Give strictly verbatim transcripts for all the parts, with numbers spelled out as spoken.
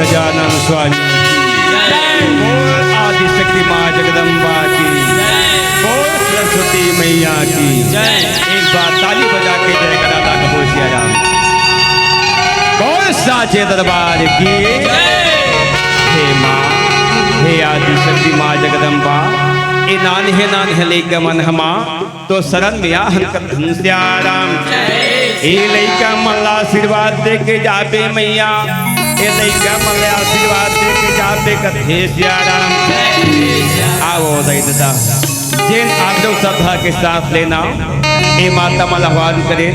गजानन स्वामी की। बोल आदिशक्ति माँ जगदम्बा की। बोल सरस्वती मैया की। एक बार ताली बजा के जय करा ला कहो सिया राम। बोल साचे दरबार की। हे माँ, हे आदिशक्ति माँ जगदम्बा, ए नान्हे नान्हे लइका मन ह माँ तो शरण में आहन करत हन सिया राम। ए लइका मन ला आशीर्वाद दे के जाबे मैया, ए लइका मन ला आशीर्वाद दे के जाबे कथे सिया राम। आवो दाई ददा, जेन आप लोग श्रद्धा के साथ लेना, ए माता मन ला आह्वान करे।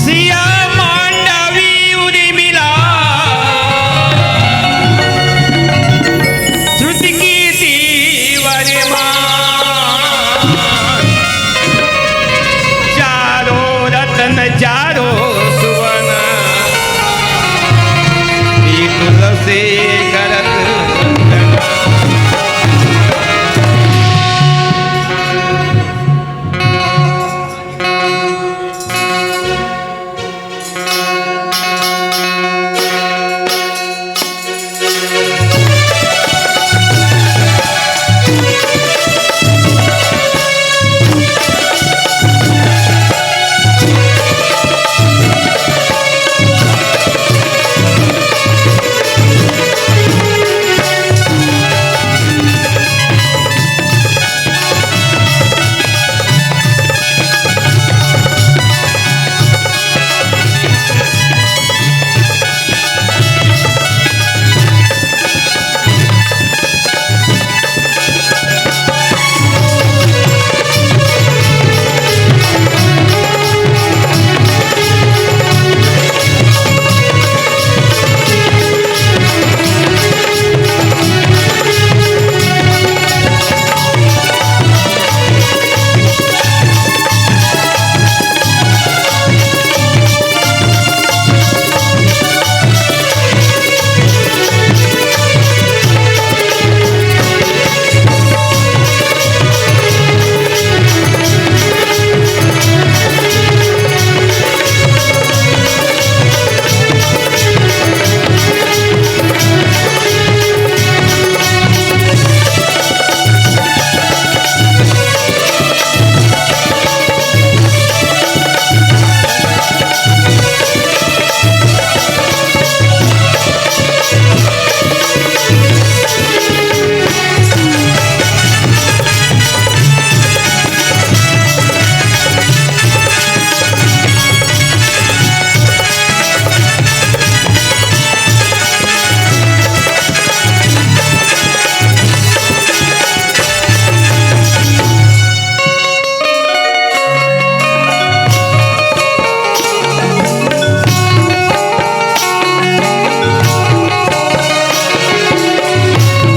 सिया मांडवी उर्मिला, श्रुति कीर्ति वरिमा, चारों रत्न चारों सुवन, ई तुलसी करत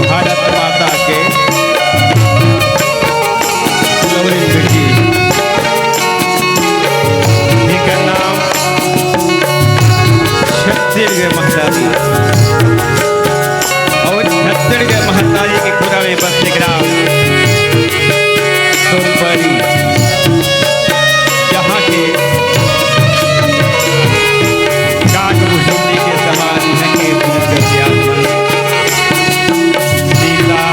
भारत माता के गौरी बेटी, जेकर नाम छत्तीसगढ़ महतारी, अउ छत्तीसगढ़ महतारी के खुरा में बस एक राम सोनपरी, जहाँ के काग कुसुमनी के समान इहाँ के पूज के आगमन। सीता,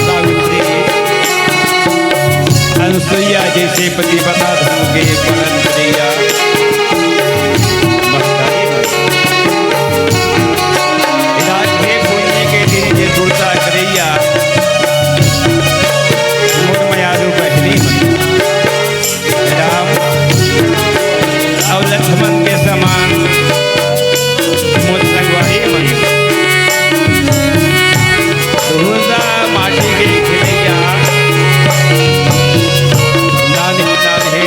सावित्री, अनसुईया जइसे पतिव्रता धर्म के पालन करइया महतारी मन। राखे पुन्नी के दिन जे सुरता करइया मोर मयारू बहिनी मन। राम अउ लक्ष्मण के समान मोर संगवारी मन। धूंधा माटी के खेलइया नान्हे नान्हे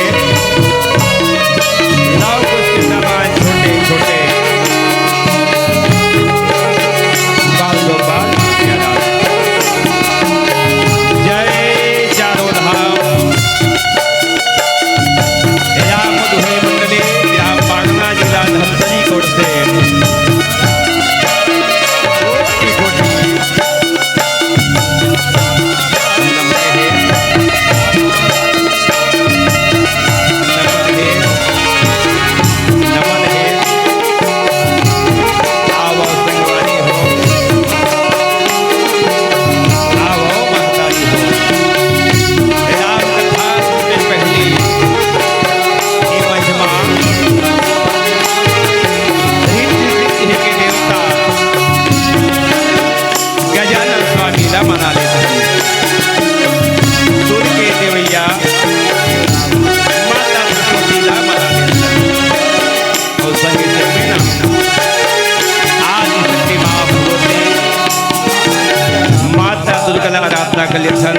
लेथन,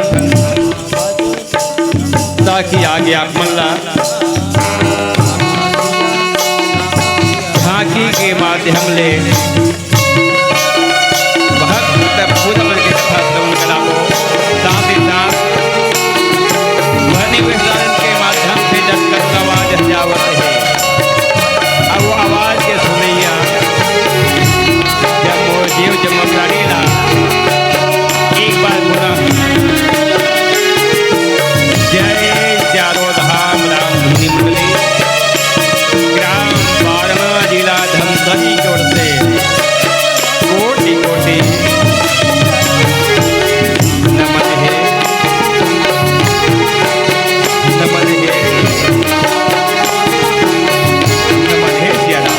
ताकि आगे आप मन ला झांकी के माध्यम ले भक्त पूजा मन के कथा श्रवण कराबो। साथ ही साथ ध्वनि विस्तारण के माध्यम से जब तक आवाज जावत हे, अब वो आवाज के सुनैया जब मोर जीव जब प्राणी ला एक बार पुनः जय चारों धाम राम धुनी मंडली, ग्राम बारमा, जिला धमतरी की ओर से कोटि कोटि नमन हे, नमन हे, नमन हे सिया राम।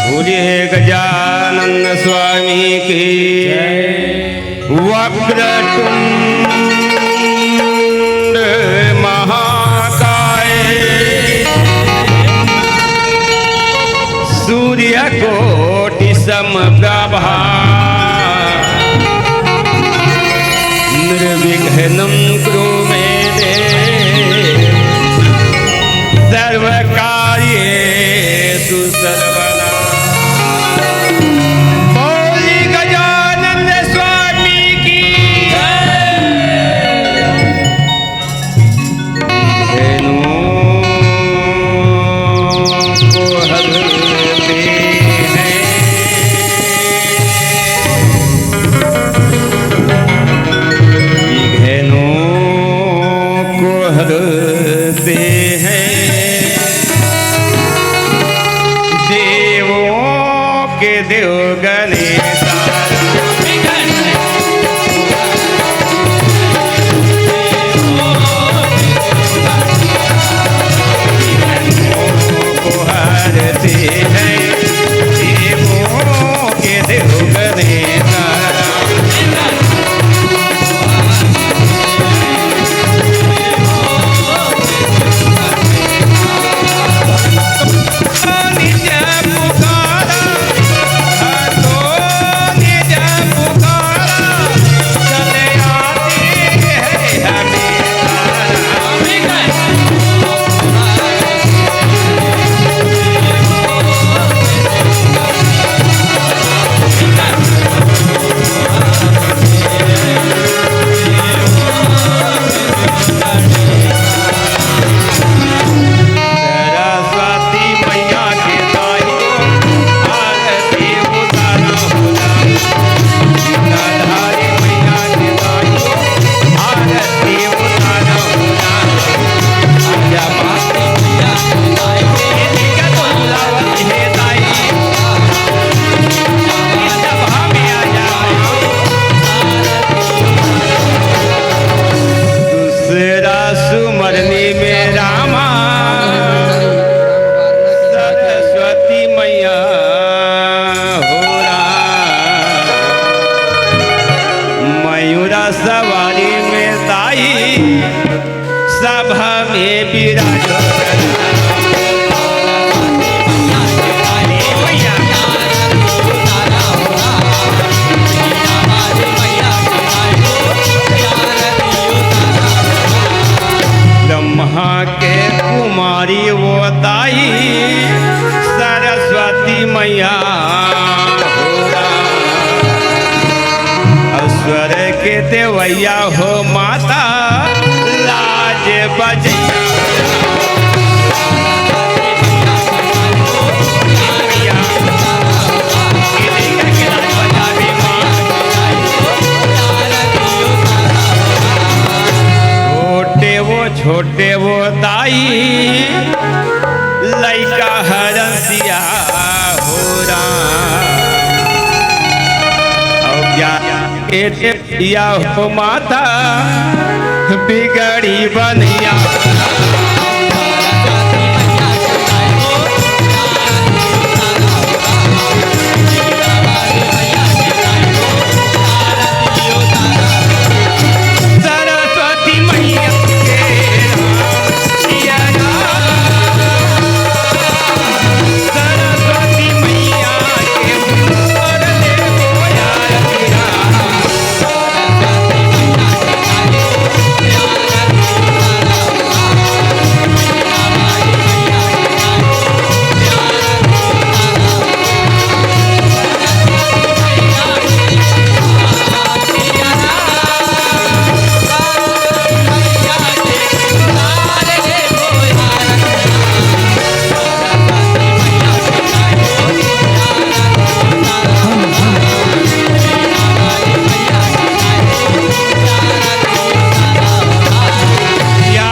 बोलिए गजानन स्वामी की। जय। वक्रतुंड महाकाय सूर्यकोटि समप्रभा निर्विघ्नं कुरु मे देव सर्वकार्येषु सर्वदा। बोली गजानन स्वामी की। धेनु को हरते हैं, धेनु को हरते हैं, देवों के देव गणेश। सरस्वती मैया के ताई हो, आरती उतारा हो ना। गीताधारी मैया के ताई हो, आरती उतारा हो ना। आजा माँ, इनका तो बुलावत हे ताई। आजा भाभी, आजा। दूसरा सुमरनी में रामा सरस्वती मैया हो राम। मयूरा सवारी में ताई सभा में विराजो। ब्रह्मा के कुमारी वो ताई सरस्वती मैया हो राम। और स्वर के देवैया हो माता लाज बजैया। लइका हरन सिया हो राम। अउ क्या ए या हो माता बिगड़ी बनिया। सरस्वती मैया के सरस्वती मैया के ऊपर ले गोया गिरा। या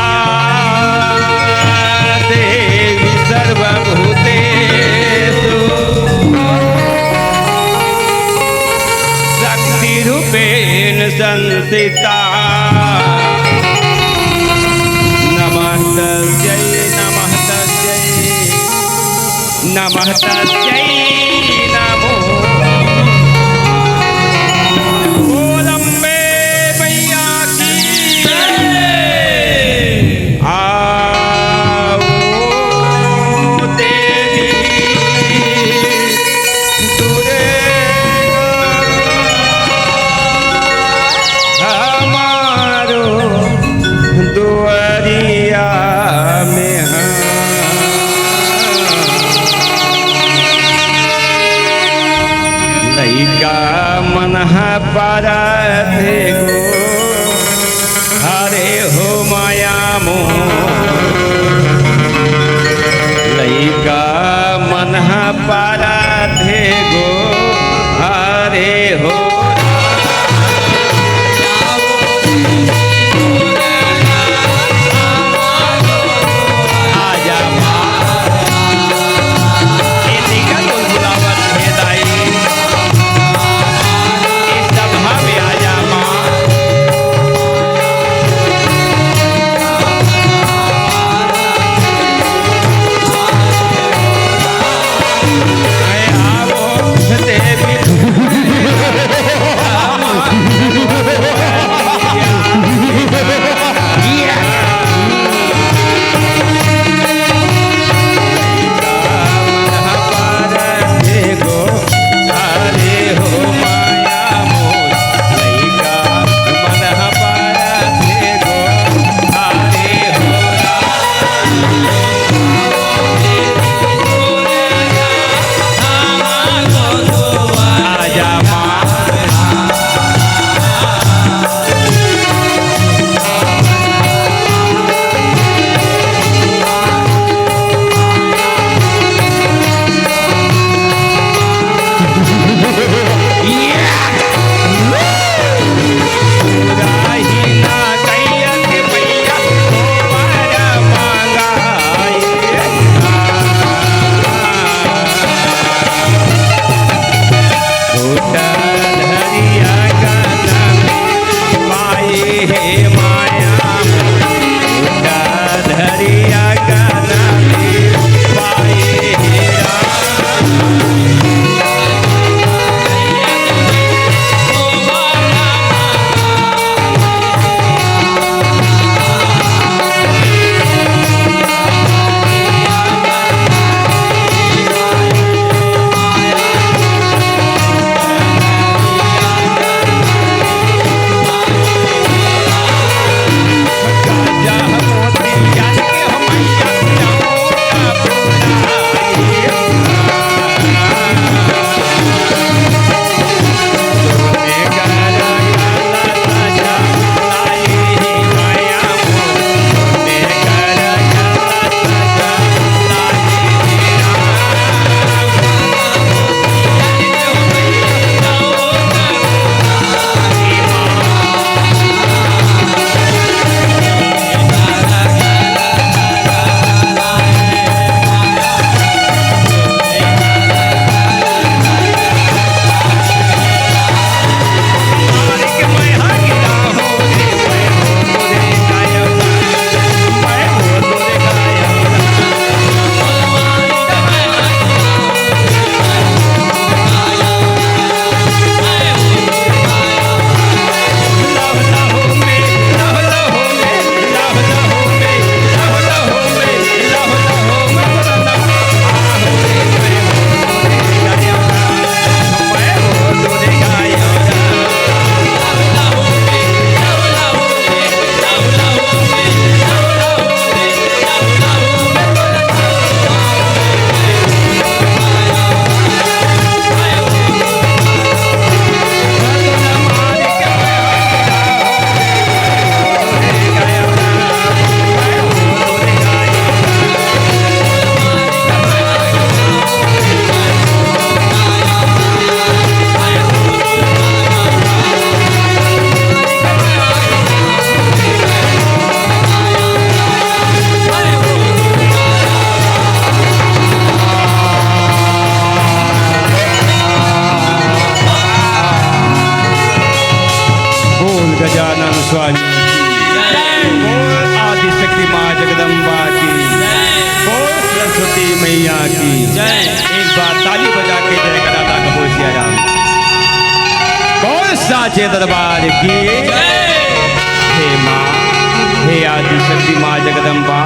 देवी सर्वभूतेषु शक्तिरूपेण संस्थिता। नमस्तस्यै, नमस्तस्यै, नमस्तस्यै नमो। बोल अम्बे मैया की जय। आओ देवी दुर्गा हमारो दुआरिया में। हाँ, लइका मन ह पारथे गो, हरे हो माया मोर। लइका मन ह पारथे गो, हरे हो। आजा माँ, ए निकल बुलावत हे दाई। ए सभा में आजा माँ। आए आवो देवी। स्वामी की। बोल आदिशक्ति माँ जगदम्बा की। बोल सरस्वती मैया की। एक बार ताली बजा के जयकारा लगा, बोल सिया राम। बोल साचे दरबार की। हे माँ, हे आदिशक्ति माँ जगदम्बा,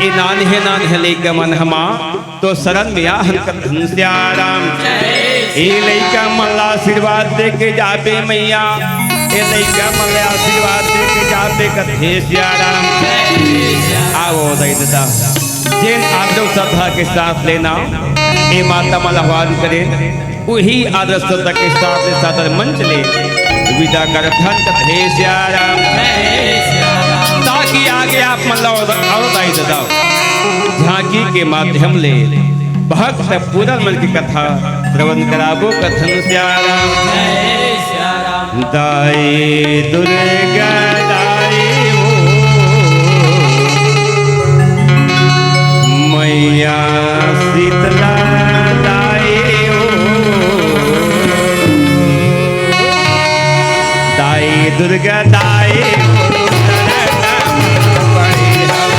ए नान्हे नान्हे लइका मन ह माँ तो शरण में आहन कथन सिया राम। ए लइका मन ला आशीर्वाद दे के जाबे मैया, ए लइका मन ला आशीर्वाद दे के जाबे कथे सिया राम। आओ दाई ददा, जेन आदर श्रद्धा के साथ लेना, ए माता मन ला आह्वान करे, उही आदर श्रद्धा के साथ सादर मंच ले विदा करथन कथे सिया राम। ताकि आगे आप मन ला और दाई ददा झांकी के माध्यम ले भक्त पूरन मन की कथा श्रवण कराबो कथन सिया राम। दाई दुर्गा दाई हो, मैया शीतला दाई हो, दाई दुर्गा दाई हो, शरण पड़ी हम।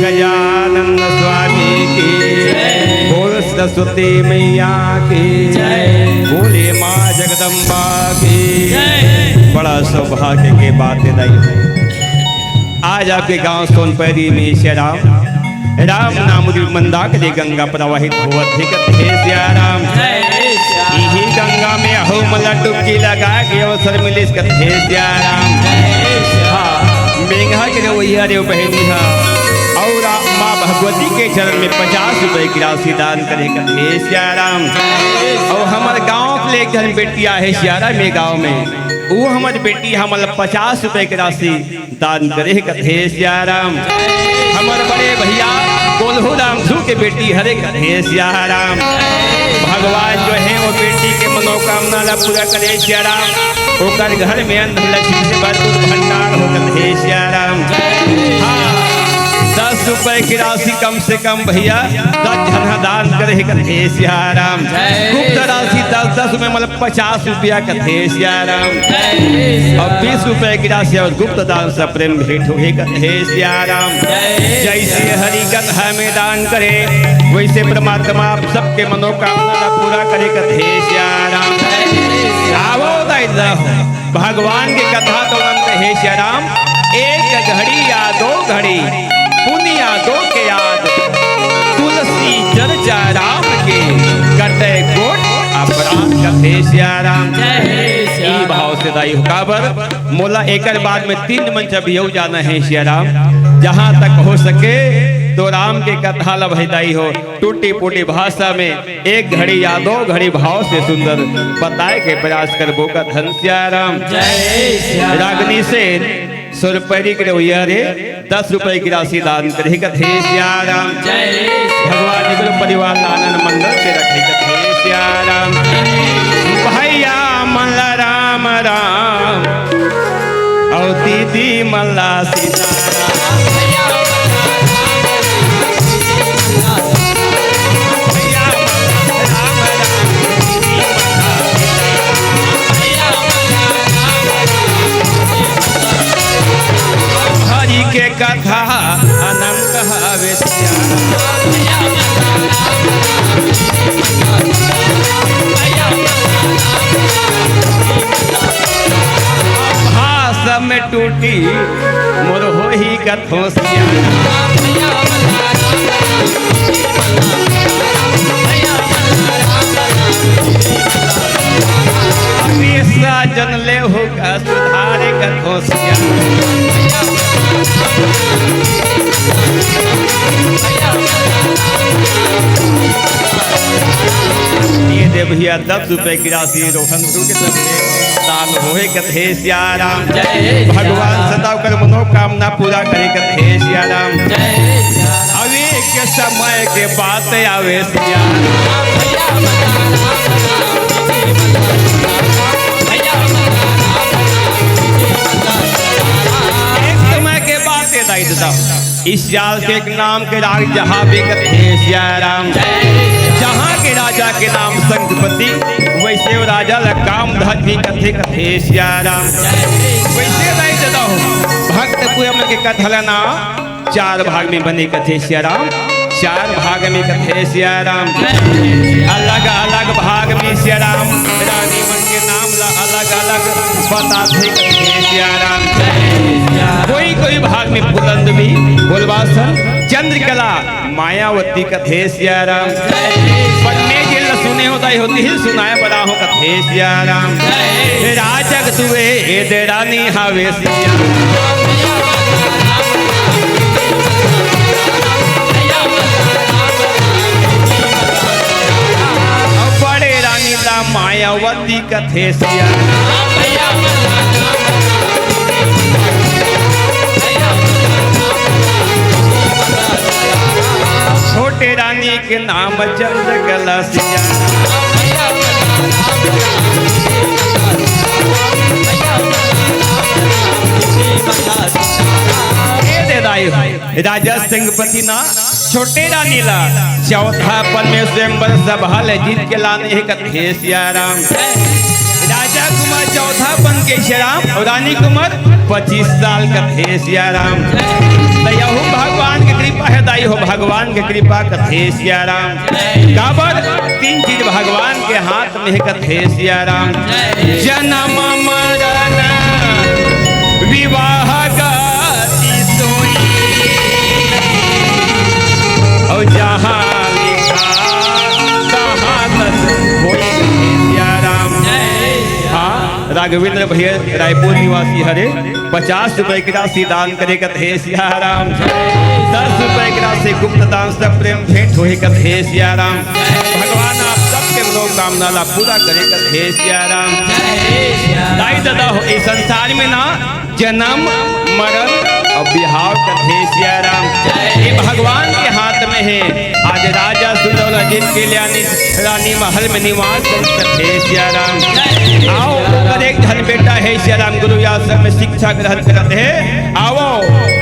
गजानन स्वामी की। बोल सरस्वती मैया की। बोले माँ जगदम्बा की। बड़ा सौभाग्य के बात है दाई। आज आपके गांव सोनपैरी में सिया राम, राम नाम रूप मंदाकिनी गंगा प्रवाहित होवत हे कथे सिया राम। इही गंगा में अहो मन ला डुबकी लगा के अवसर मिलिस कथे सिया राम। हाँ, मेघा के रवैया रे बहिनी हा। अउ रा-, माँ भगवती के चरण में पचास रुपए की राशि दान करे कथे सिया राम। अउ हमर गांव के एक झन बेटी आहे सिया राम, ये गांव में, वो हमर बेटी हमन ला पचास रुपए की राशि दान करे कथे सिया राम। हमर बड़े भैया कोल्हू राम धुव के बेटी हरे कथे सिया राम। भगवान जो हे वो बेटी के मनोकामना ला पूरा करे सिया राम। ओकर घर में अन्न लक्ष्मी से भरपूर भंडार हो कथे सिया राम। हाँ, दस रुपए की राशि कम से कम भैया दस झन ह दान करे कथे सिया राम। गुप्त राशि दस दस में मतलब पचास रुपया कथे सिया राम। और बीस रुपए की राशि और गुप्त दान से प्रेम भेंट होही कथे सिया राम। जैसे हरि कथा में दान करे, वैसे परमात्मा आप सबके मनोकामना ला पूरा करे कथे सिया राम। आवो दाई ददा हो, भगवान के कथा तो अंत हे सिया राम। एक घड़ी या दो घड़ी पुनिया दो के याद, तुलसी चर्चा राम के कटे कोट अपराध कथे सिया राम। जय सिया ई भाव से दाई हो काबर मोला एकर बाद में तीन मंच अभी अउ जाना हे सिया राम। जहाँ तक हो सके तो राम के कथा ला भई दाई हो टूटी फूटी भाषा में एक घड़ी या दो घड़ी भाव से सुंदर बताए के प्रयास करबो कथन सिया राम। जय सिया राम। रागनी से सुरपैरी के रवैया रे दस रुपए की राशि दान करे कथे सिया राम। जय सिया भगवान जी को परिवार ला आनंद मंडल से रखे कथे सिया राम। भैया मन ला राम राम और दीदी मन ला सीता राम। भैया मन ला राम राम। हरि के कथा अनंत हवे सिया। भाषा में टूटी मोर होही कथो सिया। हमेशा जन ले हो का सुधारे कथो सिया। ये दे भैया दस रुपए की राशि रोहन गुरु के तरफ से दान होए कथे सिया राम। जय भगवान सदा ओकर मनोकामना पूरा करे कथे सिया राम। जय अब एक समय के बात आवे सिया। एक समय के बात है दाई ददा। इस साल के एक नाम के राग जहाँ भी कथे सिया राम। जहाँ के राजा के नाम संगपति, वैसे वो राजा ला काम धन भी कथे कथे सिया राम। वैसे दाई ददा हो, भक्त कुएं मन के कथा ला ना चार भाग में बने कथे सिया राम। चार भाग में कथे सिया राम। अलग अलग भाग में सिया राम रानी मन के नाम ला अलग अलग बताथे कथे सिया राम। कोई कोई भाग में फुलंदवी, बोलबासन, चंद्रकला, मायावती कथे सिया राम। पन्ने जिन ला सुने हो दाई हो तिही सुनाए बड़ा हो कथे सिया राम। राजग दुए ए दे रानी हावे सिया। बड़े रानी ला मायावती कथे सिया। छोटे रानी के नाम चंद्रकला सिया। ए दे दाई हो, राजा संगपति ना छोटे रानी ला चौथा पन में स्वयंवर सभा ले जीत के लाने हे कथे सिया राम। राजा कुमार चौथा पन के सिया राम और रानी कुमार पच्चीस साल कथे सिया राम। तो यहू भगवान के कृपा है दाई हो, भगवान के कृपा कथे सिया राम। काबर तीन चीज भगवान के हाथ में कथे सिया राम। जन्म मरण विवाह गति सोई, और जहाँ लिखा तहाँ तक होई सिया राम। हाँ, राघवेंद्र भैया रायपुर निवासी हरे, पचास रुपए की राशि दान करे कथे सिया राम। दस रुपए की राशि गुप्त दान से प्रेम भेंट होई कथे सिया राम। भगवान आप सबके मनोकामना ला पूरा करे कथे सिया राम। दाई ददा हो, इस संसार में ना जन्म मरण बिहाव कथे सिया राम। ये भगवान के हाथ में हे। आज राजा सुंदर अजीत के लिए रानी महल में निवास कथे सिया राम। आओ, ओकर एक झन बेटा हे सिया राम, गुरु आश्रम में शिक्षा ग्रहण करत हे। आओ,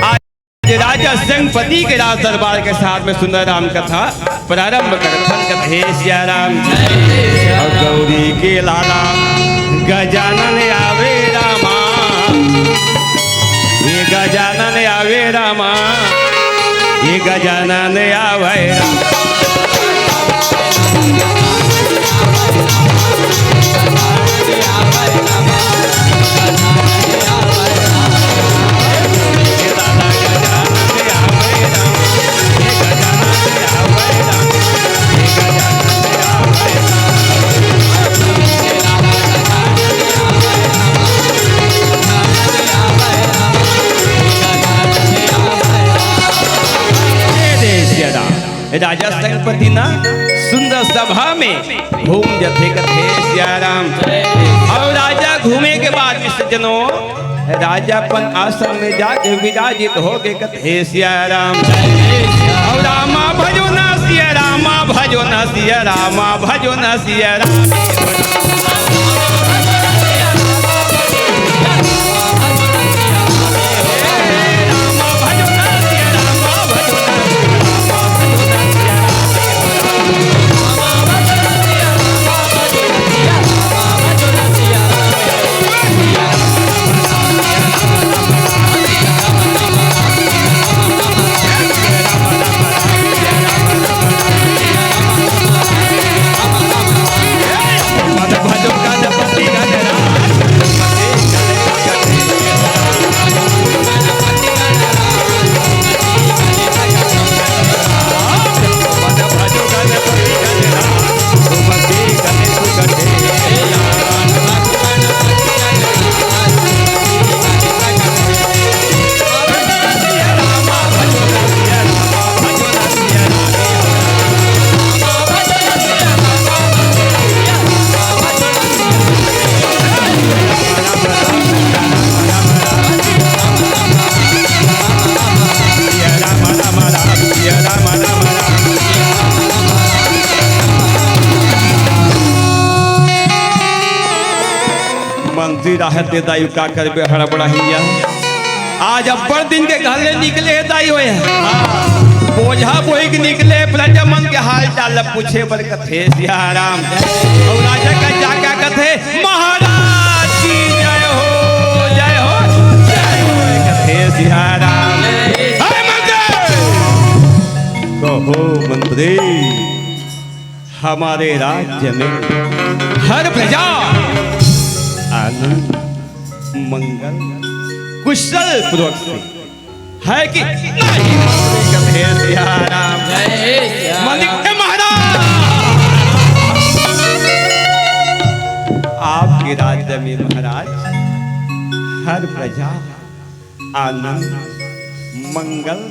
आज राजा संगपति के राज दरबार के साथ में सुंदर राम कथा प्रारंभ करथन। कथे सिया राम। अउ गौरी के लाला गजानन आवे रामा, ये गजानन आवे रामा, ये गजानन आवे रामा। राजा संगपति ना सुंदर सभा में घूम जथे कथे सिया राम। अउ राजा घूमे के बाद में सज्जनों, राजा अपन आश्रम में जाके विराजित हो गए कथे सिया राम। अउ रामा भजो ना सिया रामा भजो ना सिया रामा भजो ना सिया राम। मंत्री राहत दे दाई, का करबे, हड़बड़ाही। आज अब्बड़ दिन के घर ले निकले हे दाई होय। बोझा बोही के निकले, प्रजा मन के हाल चाल ल पूछे बर कथे सिया राम। अउ राजा का जाके कथे, महाराज की जय हो, जय हो, जय हो, कथे सिया राम। हे मंत्री, कहो मंत्री, हमारे राज्य में हर प्रजा आनंद, मंगल, कुशल पूर्वक से है कि नहीं? मंत्री कथे सिया राम। जय सिया राम। मंत्री, ए महाराज, आपके राज्य में महाराज हर प्रजा आनंद, मंगल,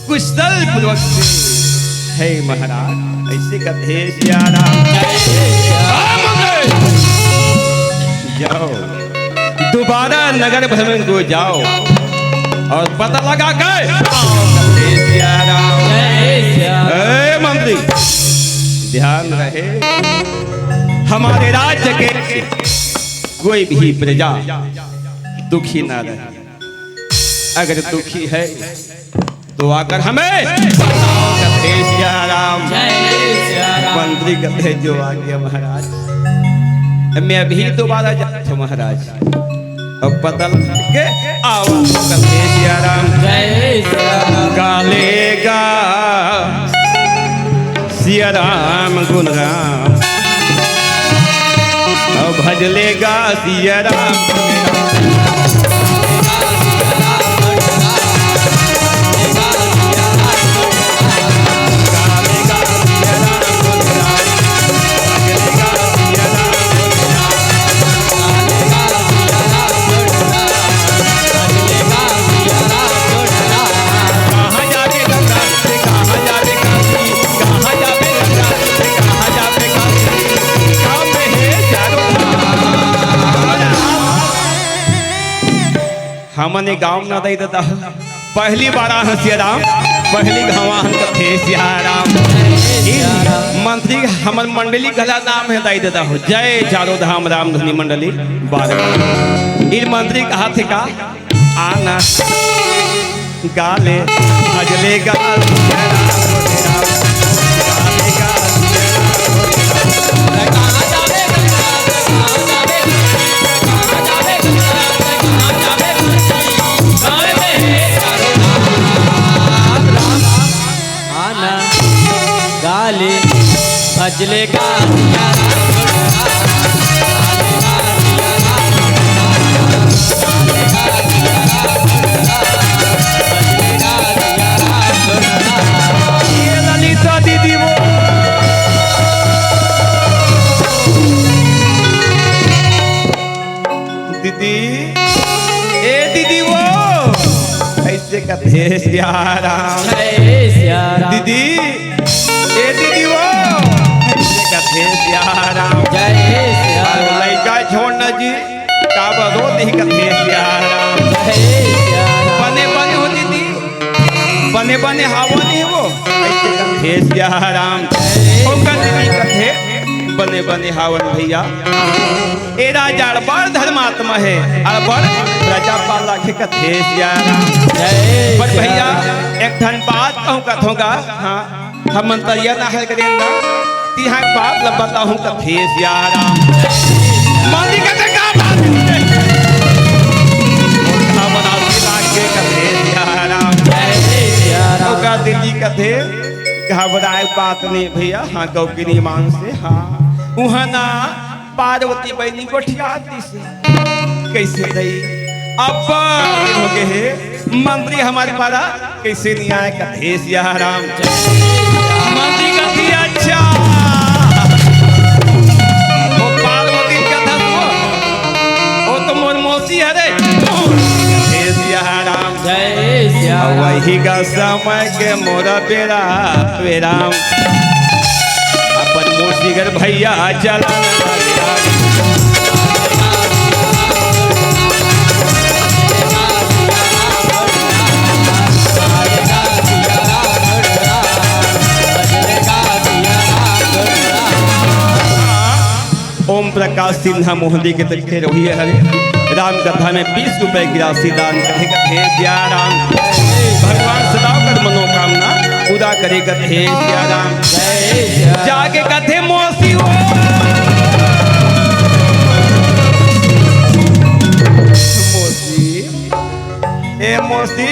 कुशल पूर्वक से है महाराज, ऐसे कथे सिया राम। जय सिया राम। जाओ, दोबारा नगर भ्रमण को जाओ और पता लगा के आओ, कथे सिया राम। जय सिया राम। ए मंत्री, ध्यान रहे, हमारे राज्य के कोई भी प्रजा दुखी ना रहे। अगर दुखी है तो आकर हमें बताओ, कथे सिया राम। जय सिया राम। मंत्री कथे, जो आ गया महाराज, मैं अभी दोबारा जात हूँ महाराज। अब पता लग के आओ, कथे सिया राम। जय सिया राम। गालेगा सिया राम गुण राम, अब भज लेगा सिया राम। हमन ये गांव ना दई ददा हो। पहली बार आए हन सिया राम, पहली गांव आए हन कथे सिया राम। ई मंत्री हमर मंडली घला नाम हे दई ददा हो। जय चारों धाम राम धुनी मंडली बार बार। ई मंत्री कहा थे का? आना गाले भजले गाल। आना गाले भजले गाल। ये ललिता दीदी वो। दीदी, ए दीदी वो, ऐसे कथे सिया राम। जय सिया राम। दीदी, ए दीदी वो, ऐसे कथे सिया राम। जय सिया राम। लइका छोड़ ना जी, का बरो नहीं कथे सिया राम। जय सिया राम। बने बने हो दीदी, बने बने हावो नहीं वो, ऐसे कथे सिया राम। ओकर दीदी कथे बने बने हावन भैया। ए राजा अड़बड़ धर्मात्मा हे, अड़बड़ प्रजा पाला के कथे सिया राम। जय पर सिया भैया, राम। एक ठन बात कहूँ कथों गा, हाँ, हम मंतरिया ना हल करें ना, तिहां बात ल बताहूँ कथे सिया राम। माली कथे का बात है? ओका बनासी लाग के कथे सिया राम। जय सिया राम। ओका दिल्ली कथे, घबराए बात नहीं भैया, हाँ, गौ के निमान से, हाँ। उहाँ ना पार्वती बहिनी गोठिया दिस। कैसे दई? अब्बड़ दिन हो गए हे, मंत्री हमर पारा कैसे नहीं आए? कथे सिया राम। मंत्री कथे, "अच्छा, वो पार्वती कथा वो, वो तो मोर मौसी हरे।" कथे सिया राम। जय सिया राम। वही का समय के मोरा बेरा, बेरा। अपन मोसीगर भैया चला। ओम प्रकाश सिन्हा मोहल्ली के तरीके रहिए हरे। राम कथा में बीस रुपए की राशि दान करे कथे सिया राम। भगवान सदा कर मनोकामना पूरा करे कथे सिया राम। जाके कथे मौसी हो। मौसी, ए मौसी,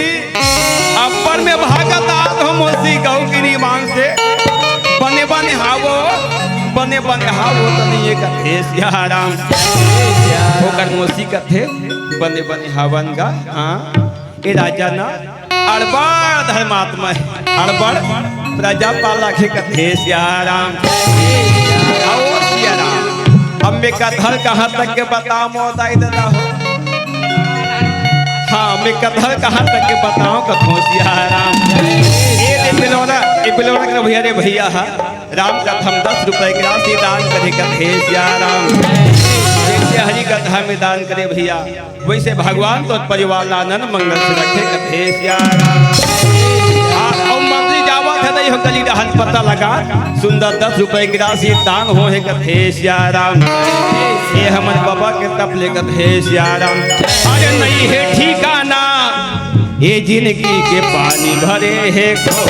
अब्बड़ में भागत आत हो मौसी, गऊ गिरी मान से। बने बने हावो, बने बने हावो, तनी ये कथे सिया राम। ओकर मौसी कथे, बने बने हावन गा, हाँ। ए राजा ना, अड़बड़ धर्मात्मा हे, अड़बड़ प्रजा पालक हे कथे सिया राम। आओ सिया राम, अब मैं कथल कहाँ तक के बताओ मोर दाई ददा हो। हाँ, मैं कथल कहाँ तक के बताओ कथो सिया राम। ए दे बिलौरा, ए बिलौरा के भैया रे भैया हा। राम कथा में दस रुपए की राशि दान करे कथे सिया राम। जैसे हरि कथा में दान करे भैया, वैसे भगवान तो परिवार ला आनंद मंगल से रखे कथे सिया राम। हाँ, अउ मंत्री जावत हे, नहीं हो गली रहन पता लगा, सुंदर दस रुपए की राशि दान हो हे कथे सिया राम। ये हमर बाबा के तप ले कथे सिया राम। अरे नहीं हे ठिकाना, ये जिंदगी के पानी भरे हे घोर।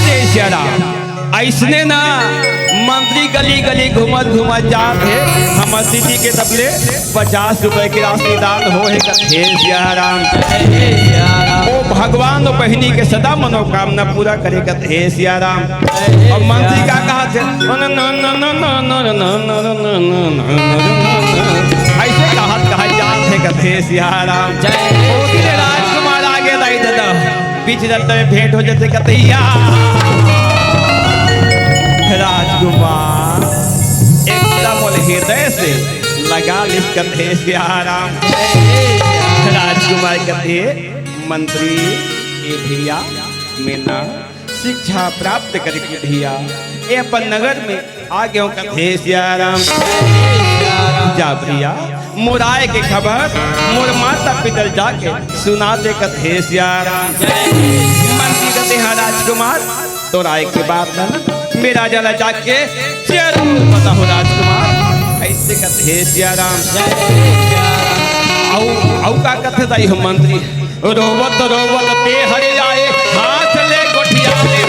जय सिया राम। अइसने ना मंत्री गली गली घूमत घूमत जात हे, हमर सिटी के तबले पचास रुपए के राशि दान हो हे, कथे सिया राम। ओ भगवान, ओ बहिनी के सदा मनोकामना पूरा करे, कथे सिया राम। और मंत्री का कहा थे, ऐसे कहत कहत जात हे, कथे सिया राम। ओ दिन राजकुमार आगे लाई दादा। बीच रस्ते में भेंट हो जाथे, कथे या राजकुमार एकदम मोर हृदय से लगा लिस, कथे सिया राम। राजकुमार कथे, मंत्री, ए भैया, मैं ना शिक्षा प्राप्त करके भैया, ए अपन नगर में आगे हूँ, कथे सिया राम। जा भैया, मोर आए के खबर मोर माता पिता ल जाके सुना दे, कथे सिया राम। मंत्री कथे, हाँ राजकुमार, तोर आए के बात ना, मेरा जला जाके जरूर बताहूँ राजकुमार। ऐसे कथे सिया राम। अउ, अउ का कथे दाई हो मंत्री? रोवत रोवत ते हर आए, हाथ ले गोठिया ले।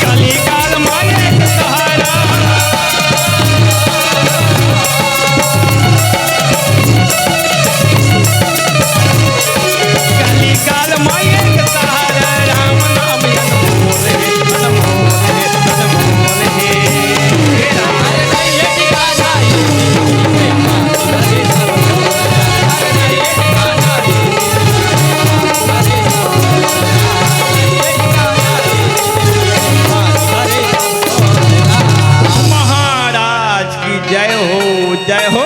कलिकाल माये सहारा। कलिकाल माये सहारा, राम नाम अनमोल हे, अनमोल हे, अनमोल हे। महाराज की जय हो, जय हो।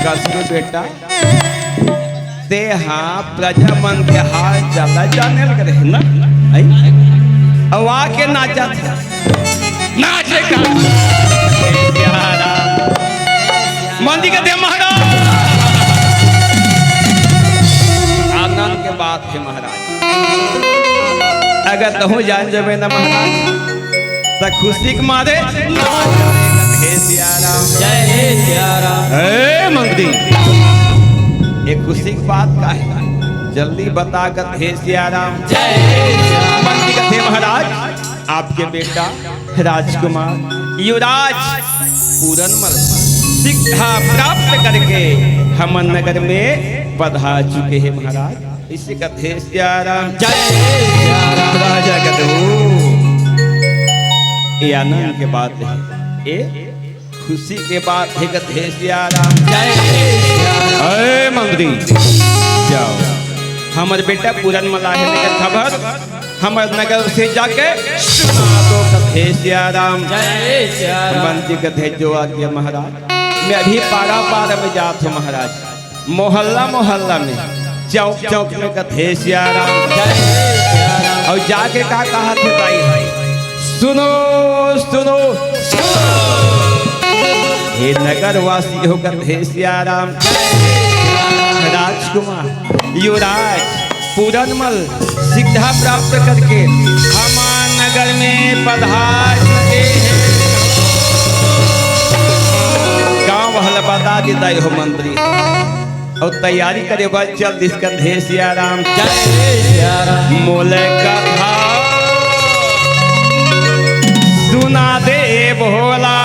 कस के बेटा, ते हा प्रजा मन के हाल चाल ला जाने लग रहे ना, आई? अउ आके नाचत हे, नाचे का। मंत्री कथे महाराज, आनंद के बात हे महाराज। अगर तहूँ जान जबे ना महाराज, त खुशी के मारे नाच। हे सिया राम। जय हे सिया राम। ए मंत्री, ये खुशी की बात का है? जल्दी बता, कथे सिया राम। जय हे सिया राम। मंत्री कथे महाराज, आपके बेटा राजकुमार युवराज पूरनमल शिक्षा प्राप्त करके हमर नगर में पधार चुके हैं महाराज। इसे कथे सिया राम। जय सिया राम। राजा कथे, "ओ, ये आनंद के बात है, ये खुशी के बात है," कथे सिया राम। जय सिया राम। अरे मंत्री, जाओ, हमर बेटा पूरनमल आहे, तेकर खबर हमर नगर से जाके सुना दो, कथे सिया राम। जय सिया राम। मंत्री कथे, "जो आज्ञा महाराज, मैं अभी पारा पारा में जात हूँ महाराज।" मोहल्ला मोहल्ला में, चौक चौक में कथे सिया राम। जय सिया राम। अउ जाके का कहत हे भाई? सुनो, सुनो, सुनो। हे नगर वासी हो कथे सिया राम। राजकुमार, युवराज, पूरनमल शिक्षा प्राप्त करके हमार नगर में पधार चुके हैं। गाँव वाला बता देता हो मंत्री। अउ तैयारी करे बर चल दिस कथे सिया राम। जय सिया राम। मोले कथा सुना दे भोला,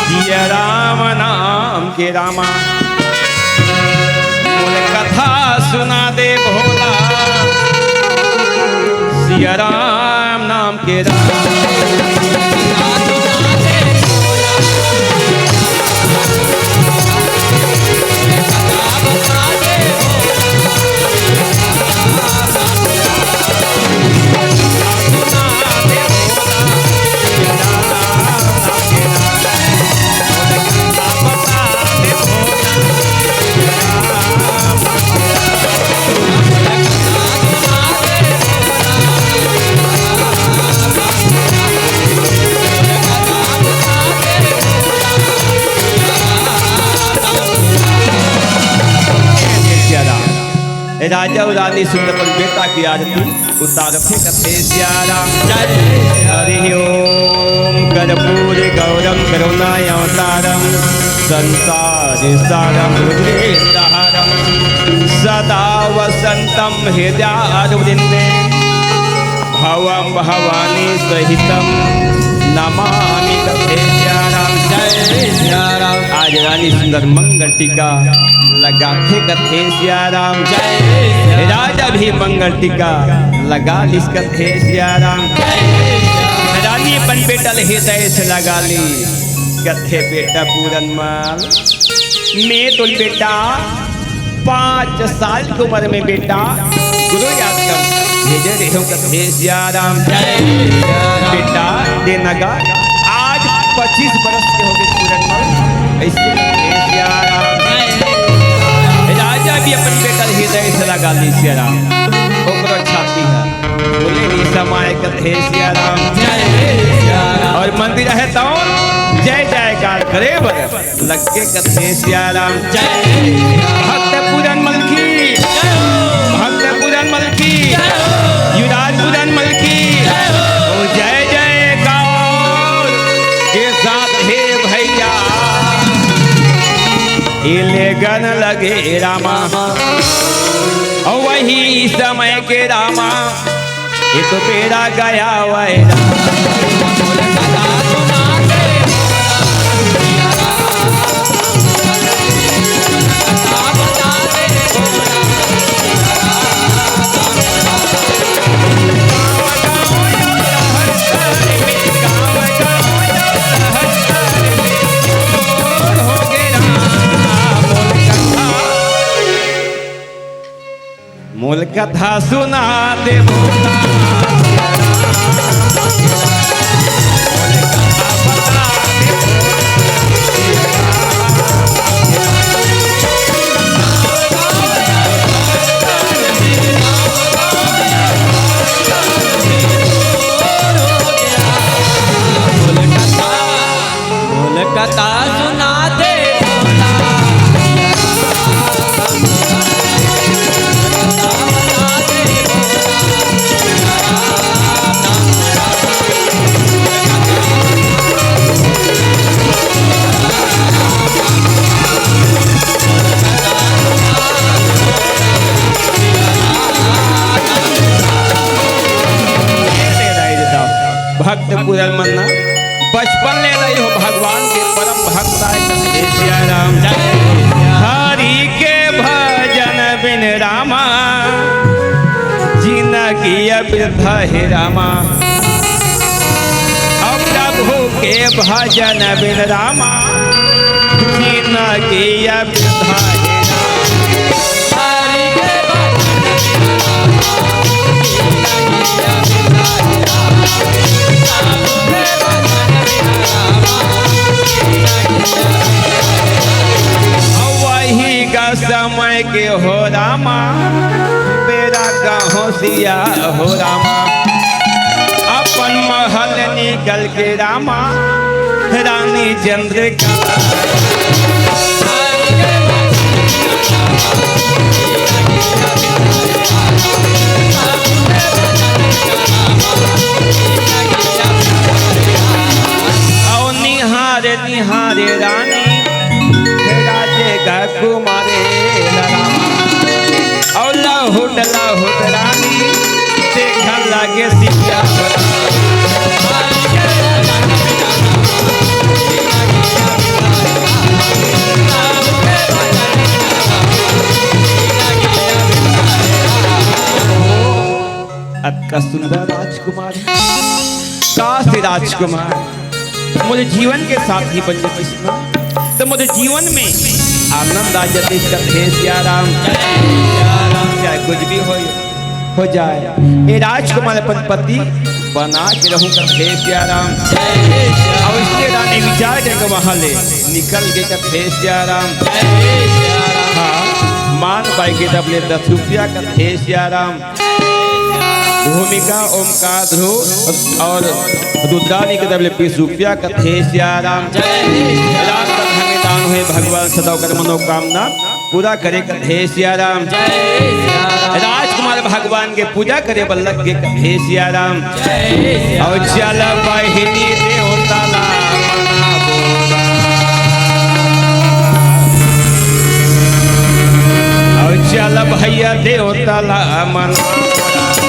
सिया राम नाम के रामा। मोले कथा सुना दे भोला, सिया राम नाम के राम। राजा अउ रानी सुंदर अपन बेटा के आरती उतारथे, कथे सिया राम। जय। हरि ओम। कर्पूर गौरम करुणाय अवतारम संसार सारम भुजगेन्द्रहारम सदा वसंतम हृदयारविंदे भवम भवानी सहितम नमामि, कथे सिया राम। जय सिया राम। आज रानी सुंदर मंगल टीका लगाथे, कथे सिया राम। जय सिया राम। राजा भी मंगल टीका लगा लिस, कथे सिया राम। जय सिया राम। रानी अपन बेटा ल हृदय से लगा लिस, कथे बेटा पूरन मल, मैं तो बेटा पाँच साल के उम्र में बेटा गुरु आश्रम भेजे रहे हूँ, कथे सिया राम। जय सिया राम। बेटा देना गा, आज पच्चीस बरस के हो गए पूरन मल, ऐसे कथे सिया राम। राजा भी अपन बेटा हृदय से लगा लिस सिया राम, ओकरो छाती है, बोले नी समय, कथे सिया राम। जय सिया राम। अउ मंदिर हे तो जय जयकार करे बर लगे, कथे सिया राम। जय। भक्त पूरन मल की, भक्त पूरन मल की, युवराज पूरन मल की। ओ जय जयकार के साथ हे भैया, ए लेगन लगे रामा, अउ वही समय के रामा, ये तो बेरा गया वैरा। मोल कथा सुना दे भोला। मोल कथा सुना दे भोला। भक्त पूरन मल ना बचपन ले रही हो भगवान के परम भक्त आय, कथे सिया राम। हरि के भजन बिन रामा, जिनगी व्यर्थ हे रामा। अउ प्रभु के भजन बिन रामा, जिनगी व्यर्थ हे रामा। वही का समय के हो रामा, बेरा का होशिया हो रामा, अपन महल निकल के रामा, रानी चंद्रिका। अउ निहारे निहारे रानी, राजे का कुमारे रामा। अउ लहुट लहुट रानी, देखन लागे सिया। अतका सुंदर राजकुमार, काश राजकुमार मोर जीवन के साथी बन जातिस ना, त मोर जीवन में आनंद आ जातिस, कथे सिया राम। चाहे कुछ भी हो, हो जाए, ए राजकुमार अपन पति बना के रहूं, कथे सिया राम। अउ इसलिए रानी विचार करके वहां ले निकल गे, कथे सिया राम। हाँ, मान पाए के तब ले दस रुपया, कथे सिया राम। भूमिका ओमकार ध्रुव अउ रुद्रानी के तब ले बीस रुपया, कथे सिया राम। राम कथा में दान होय, भगवान सदा ओकर मनोकामना पूरा करे कथे सिया राम। राजकुमार भगवान के पूजा करे बर लग गे कथे सिया राम। अउ चल बहिनी देवता ला मनाबो राम। अउ चल भैया देवता ला मनाबो राम।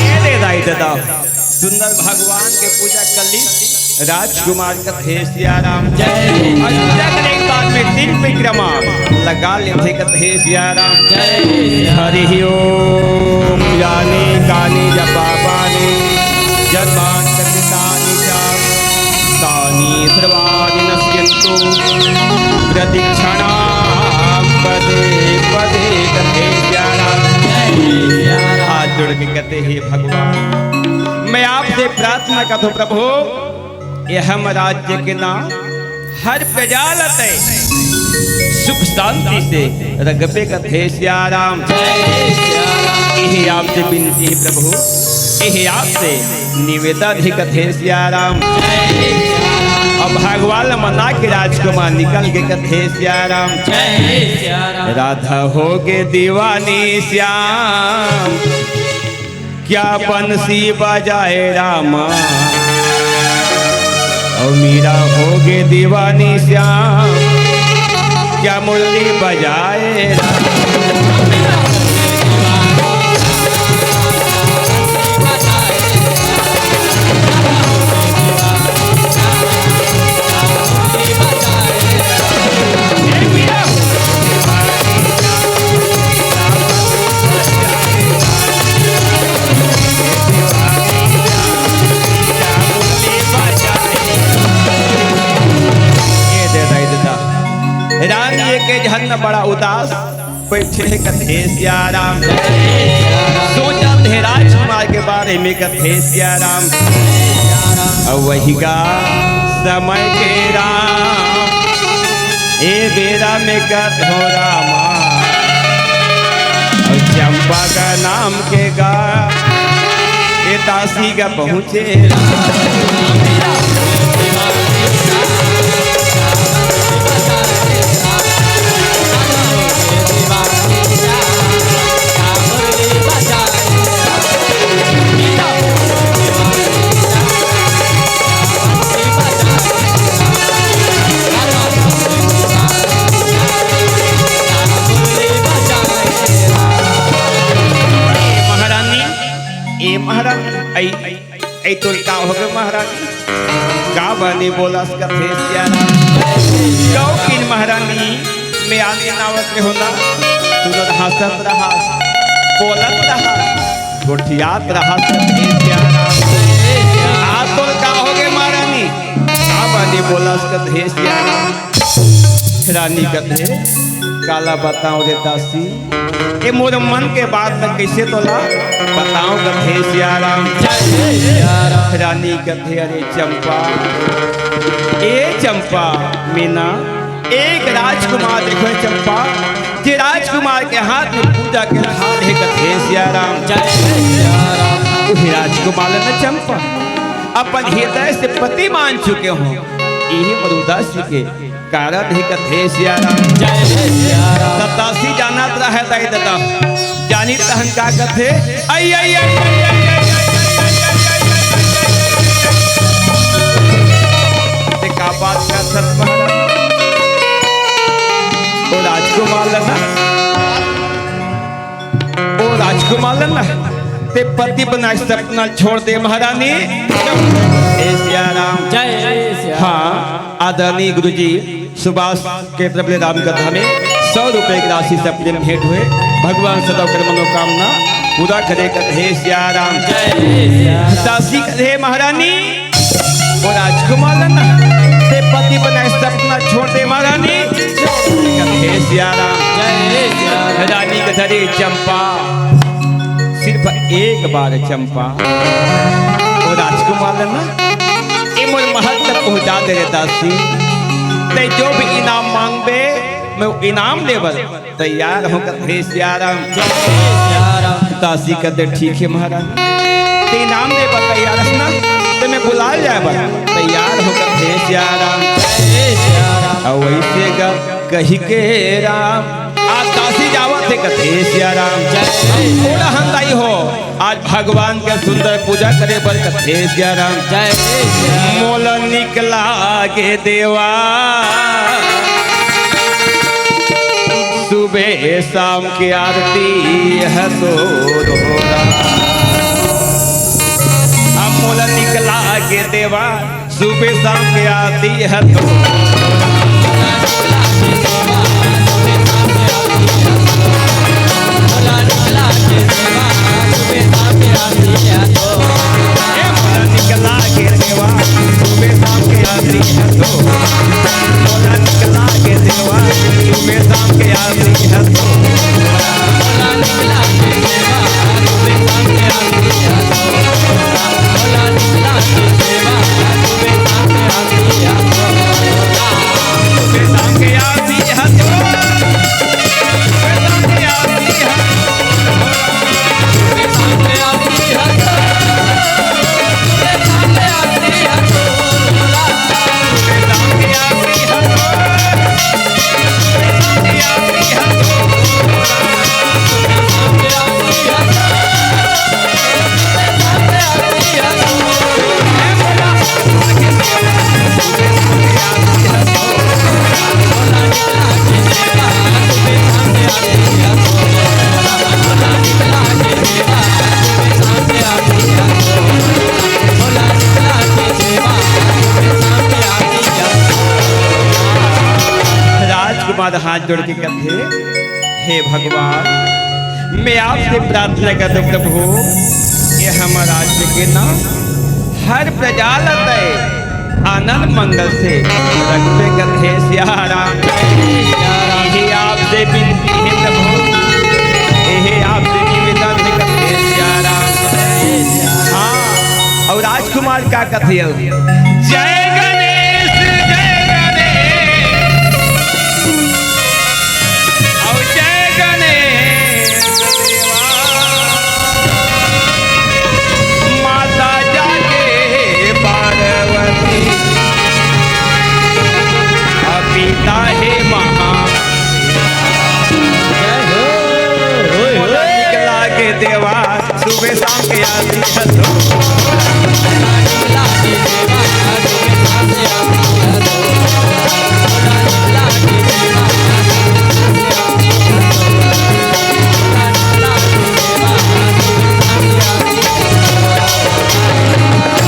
ये दे दाई दे दाओ। सुंदर भगवान के पूजा कर ली। राजकुमार कथे सिया राम। जय। अउ पूजा करे के बाद में दिन विक्रमा लगा लेथे कथे सिया राम। जय। हरि ओम। यानि कानि च पापानि जन्मान्तरकृतानि च तानि सर्वाणि नश्यन्तु प्रदक्षिणां पदे पदे कथे सिया राम। हाथ जोड़ के कथे हे भगवान, मैं आपसे प्रार्थना करता हूँ प्रभु, ये हम राज्य के ना हर प्रजा ल तैं सुख शांति से रखबे कथे सिया राम। इही आपसे विनती हे प्रभु, इही आपसे निवेदन हे कथे सिया राम। अब भगवान ल मना के राजकुमार निकल गे कथे सिया राम। राधा हो गे दीवानी श्याम, क्या बंसी बजाए रामा, अउ मीरा हो गे दीवानी श्याम, क्या मुरली बजाए रामा। ये दे दाई दे दा। रानी के झन बड़ा उदास बैठे हे कथे सिया राम। सोचत हे राजकुमार के बारे में कथे सिया राम। अउ वही का समय के राम, ए बेरा में कथो रामा, अउ चंपा का नाम के गा, ए दासी का पहुँचे राम। महारानी, ए महारानी, आई, आई, तोर का होगे महारानी? का बने बोलस कथे सिया राम? क्यों किन महारानी, मैं आने नावत रहो ना, तू तो हंसत रहा, बोलत रहा, गोठियात रहा कथे सिया राम। आज तोर का होगे महारानी? का बने बोलस कथे सिया राम? रानी कथे, काला बताओ रे दासी, ए मोर मन के बात ल कइसे तोला बताओ कथे सिया राम। रानी कथे, अरे चंपा, ए चंपा, मीना, एक राजकुमार देखो चंपा, जे राजकुमार के हाथ में पूजा के थाल हे कथे सिया राम। उही राजकुमार ल न चंपा अपन हृदय से पति मान चुके हो। इही मरुदासी के कारण हे कथे सिया राम। जय हे सिया राम। तब दासी जानत रहे दाई ददा, जानी तहन का कथे, आई, आई, आई, आई। ते का बात करथस महाराज? ओ राजकुमार ल ना, ओ राजकुमार ल ना, ते पति बनाए सपना छोड़ दे महारानी। हे सिया राम। जय सिया राम। हाँ, आदरणीय गुरुजी सुभाष के तरफ ले राम कथा में सौ रुपए की राशि से अपने भेंट हुए। भगवान सदा कर मनोकामना पूरा करे कथे सिया राम। जय सिया राम। दासी कथे महारानी, ओ राजकुमार ला ना, ते पति बनाए सपना छोड़ दे महारानी। कथे सिया राम। जय सिया राम। रानी कथे रे चंपा, सिर्फ एक बार चंपा, ओ राजकुमार ला ना, ए मोर महल तक पहुंचा दे रे दासी। ते जो भी इनाम मांगबे, मैं वो इनाम दे बर तैयार हों कथे सिया राम। जय सिया राम। दासी कथे ठीक हे महाराज, ते इनाम दे बर तैयार हस ना, ते मैं बुलाए जाए बर तैयार हों कथे सिया राम। जय सिया राम। अउ वैसे ग कहि के राम, आज दासी जावत हे कथे सिया राम। जय। थोड़ा हंताई हो, आज भगवान के सुंदर पूजा करे बर कथे सिया राम। जय सिया राम। मोला निक लागे देवा, सुबह शाम के आरती हे तोर हो राम। अब मोला निक लागे देवा, सुबह शाम के आरती हे तोर। ए मोला निक लागे देवा, सुबह शाम के आरती हे तोर। मोला निक लागे देवा, सुबह शाम के आरती हे तोर। राजकुमार हाथ जोड़ के कथे, हे भगवान, मैं आपसे प्रार्थना करता हूँ प्रभु, ये हमर राज्य के ना हर प्रजा ल दे आनंद मंगल से रखबे कथे सिया राम। यही आपसे विनती हे प्रभु, यही आपसे निवेदन हे कथे सिया राम। हाँ, अउ राजकुमार का कथे, जय गणेश, जय गणेश, अउ जय गणेश। माता जागे पार्वती, आ पिता हे महा। जय हो। मोला निक लागे देवा, सुबह शाम के आरती हे तोर।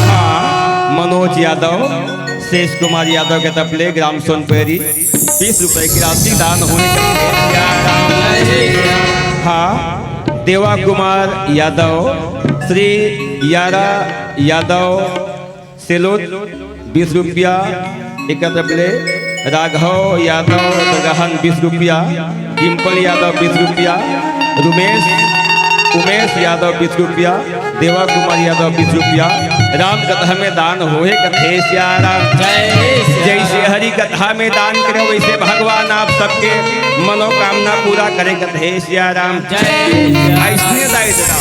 हाँ, मनोज यादव, शेष कुमार यादव के तरफ ले ग्राम सोनपैरी बीस रुपए की राशि दान होने का। हाँ, देवा कुमार यादव, श्री यारा यादव सेलोद बीस रुपया, एकर तरफ ले राघव यादव दरगाहन बीस रुपया, डिम्पल यादव बीस रुपया, रुमेश, उमेश यादव बीस रुपया, देवा कुमार यादव बीस रुपया, राम कथा में दान होहे कथे सिया राम। जय सिया जैसे राम। हरि कथा में दान करे वैसे भगवान आप सबके मनोकामना पूरा करे कथे सिया राम। जय सिया राम। ऐसने दाई ददा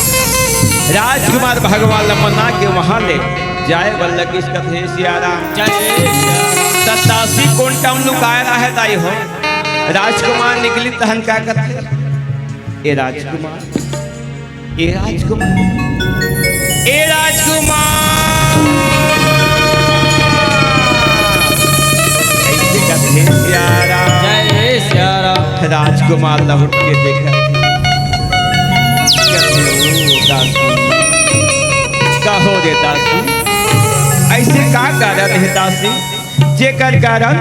राजकुमार भगवान ल मना के वहां ले जाए बर लगिस कथे सिया राम। जय सिया राम। त दासी कोन टाइम लुकाए रहे दाई हो, राजकुमार निकली तहन का कथे, ए राजकुमार, ए राजकुमार, ए राजकुमार। ऐसे कथे सिया राम। जय सिया राम। राजकुमार लहुट के देखत हे। कथे, ओ दासी। हो रे दासी, अइसे का कारण हे दासी, जेकर कारण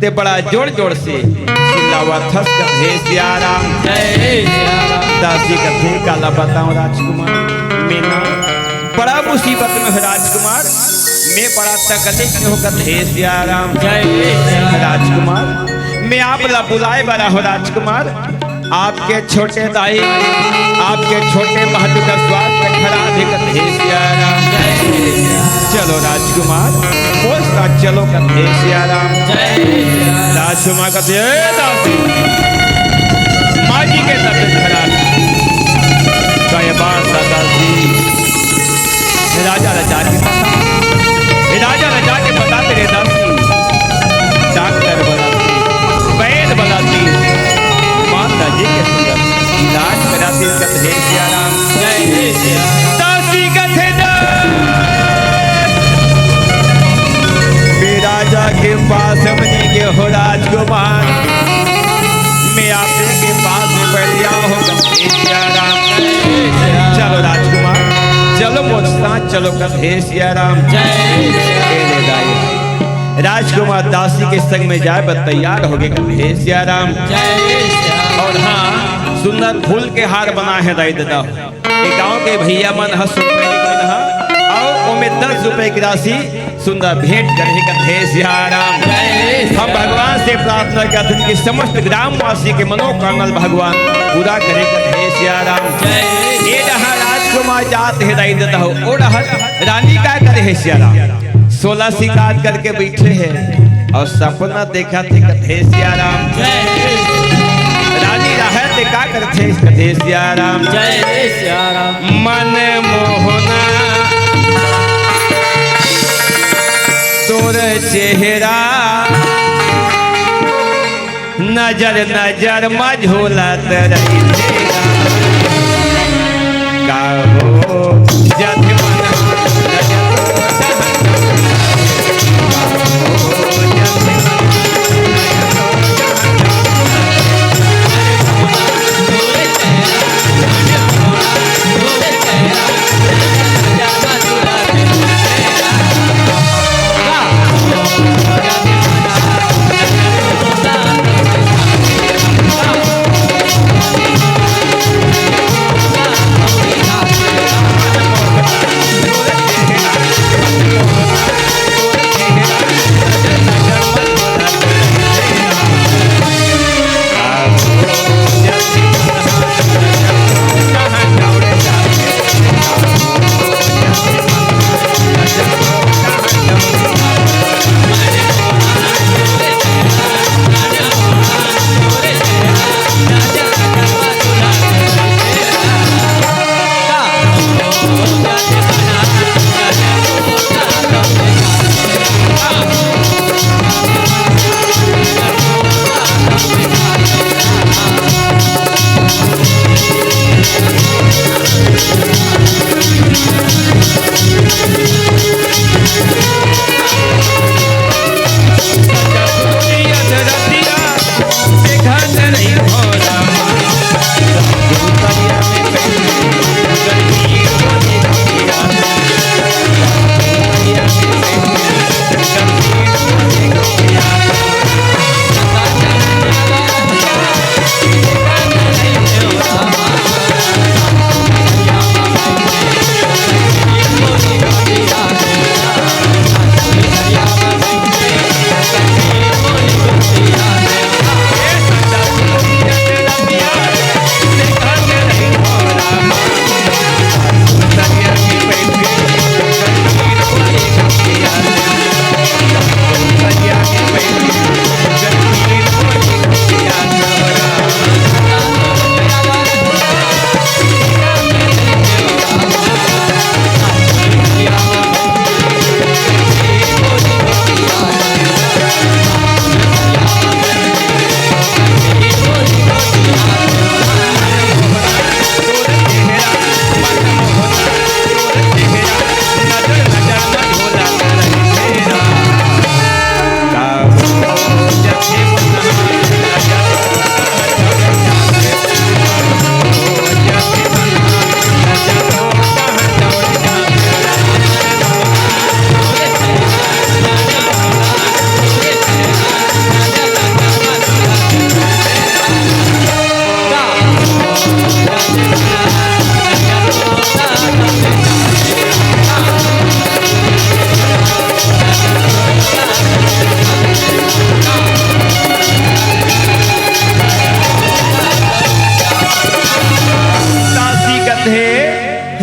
तें बड़ा जोर जोर से चिल्लावत हस कथे सिया राम। जय सिया राम। दासी कथे काला बतावंव राजकुमार, मैं ना बड़ा मुसीबत में हों राजकुमार, मैं बड़ा तकलीफ में हों कथे सिया राम। जय सिया राम। राजकुमार, मैं आप ला बुलाय बर आहों राजकुमार, आपके छोटे दाई, आपके छोटे महतू का स्वास्थ्य खराब हे कथे सिया राम। चलो राजकुमार, मोर साथ चलो कथे सिया राम। राजकुमार कथे, ए दासी, माँ जी के तबीयत खराब हे। कहे बात दासी, राजा ला जाके बता, राजा ला जाके बता तेरे दासी, डॉक्टर बलातिस, वैद बलातिस, माता जी के सुंदर इलाज करातिस कथे सिया राम। जय सिया राम। दासी कथे ना, मैं राजा के पास में नइ गेंव हो राजकुमार, मैं आपके पास में बइठ गेंव हो कथे सिया राम। चलो राजकुमार, चलो मोर साथ चलो कथे सिया राम। जय सिया राम। ए रे दाई, राजकुमार दासी के संग में जाय बर तैयार होगे कथे सिया राम। जय सिया राम। अउ हाँ, सुंदर फूल के हार बनाय हे दाई ददा। ए गांव के भइया मन ह सुनवाई कोई ना, अउ ओमे दस रुपए के राशि सुंदर भेंट करे हे कथे सिया राम। जय सिया राम। हम भगवान से प्रार्थना करथन कि समस्त ग्रामवासी के मनोकामना भगवान पूरा करे कथे सिया राम। जय सिया राम। ए डहर राजकुमार जात हे दाई ददा हो, ओ डहर रानी का करे हे सिया राम। सोलह सिंगार करके बइठे हे अउ सपना देखत हे कथे सिया राम। जय। रानी रहत हे का करथे कथे सिया राम। जय सिया राम। मन मोहना तोर चेहरा नजर नजर म झूलत रहिथे। का हो जब मन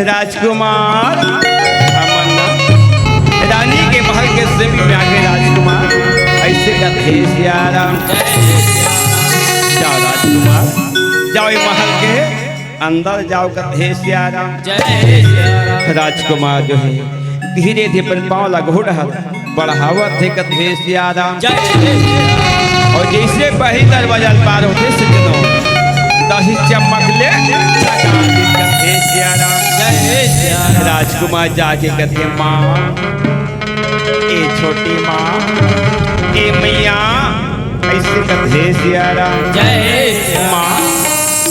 राजकुमार, हमन ना रानी के महल के समीप में आके राजकुमार अइसे कथे, सिया राम, जाव राजकुमार, जाव ए महल के अंदर जाव कथे, सिया राम। जय सिया राम। राजकुमार जो हे धीरे धीरे अपन पाँव ला घोड़हत बढ़ावत हे कथे, सिया राम। जय सिया राम। अउ जइसे पहिली दरवाजा पार होथे सज्जनो, तही चमक ले जगा दे कथे, सिया राम। जय सिया राम। राजकुमार जाके कथे, माँ, ए छोटी माँ, ए मइया, अइसे कथे, सिया राम। जय सिया राम। माँ,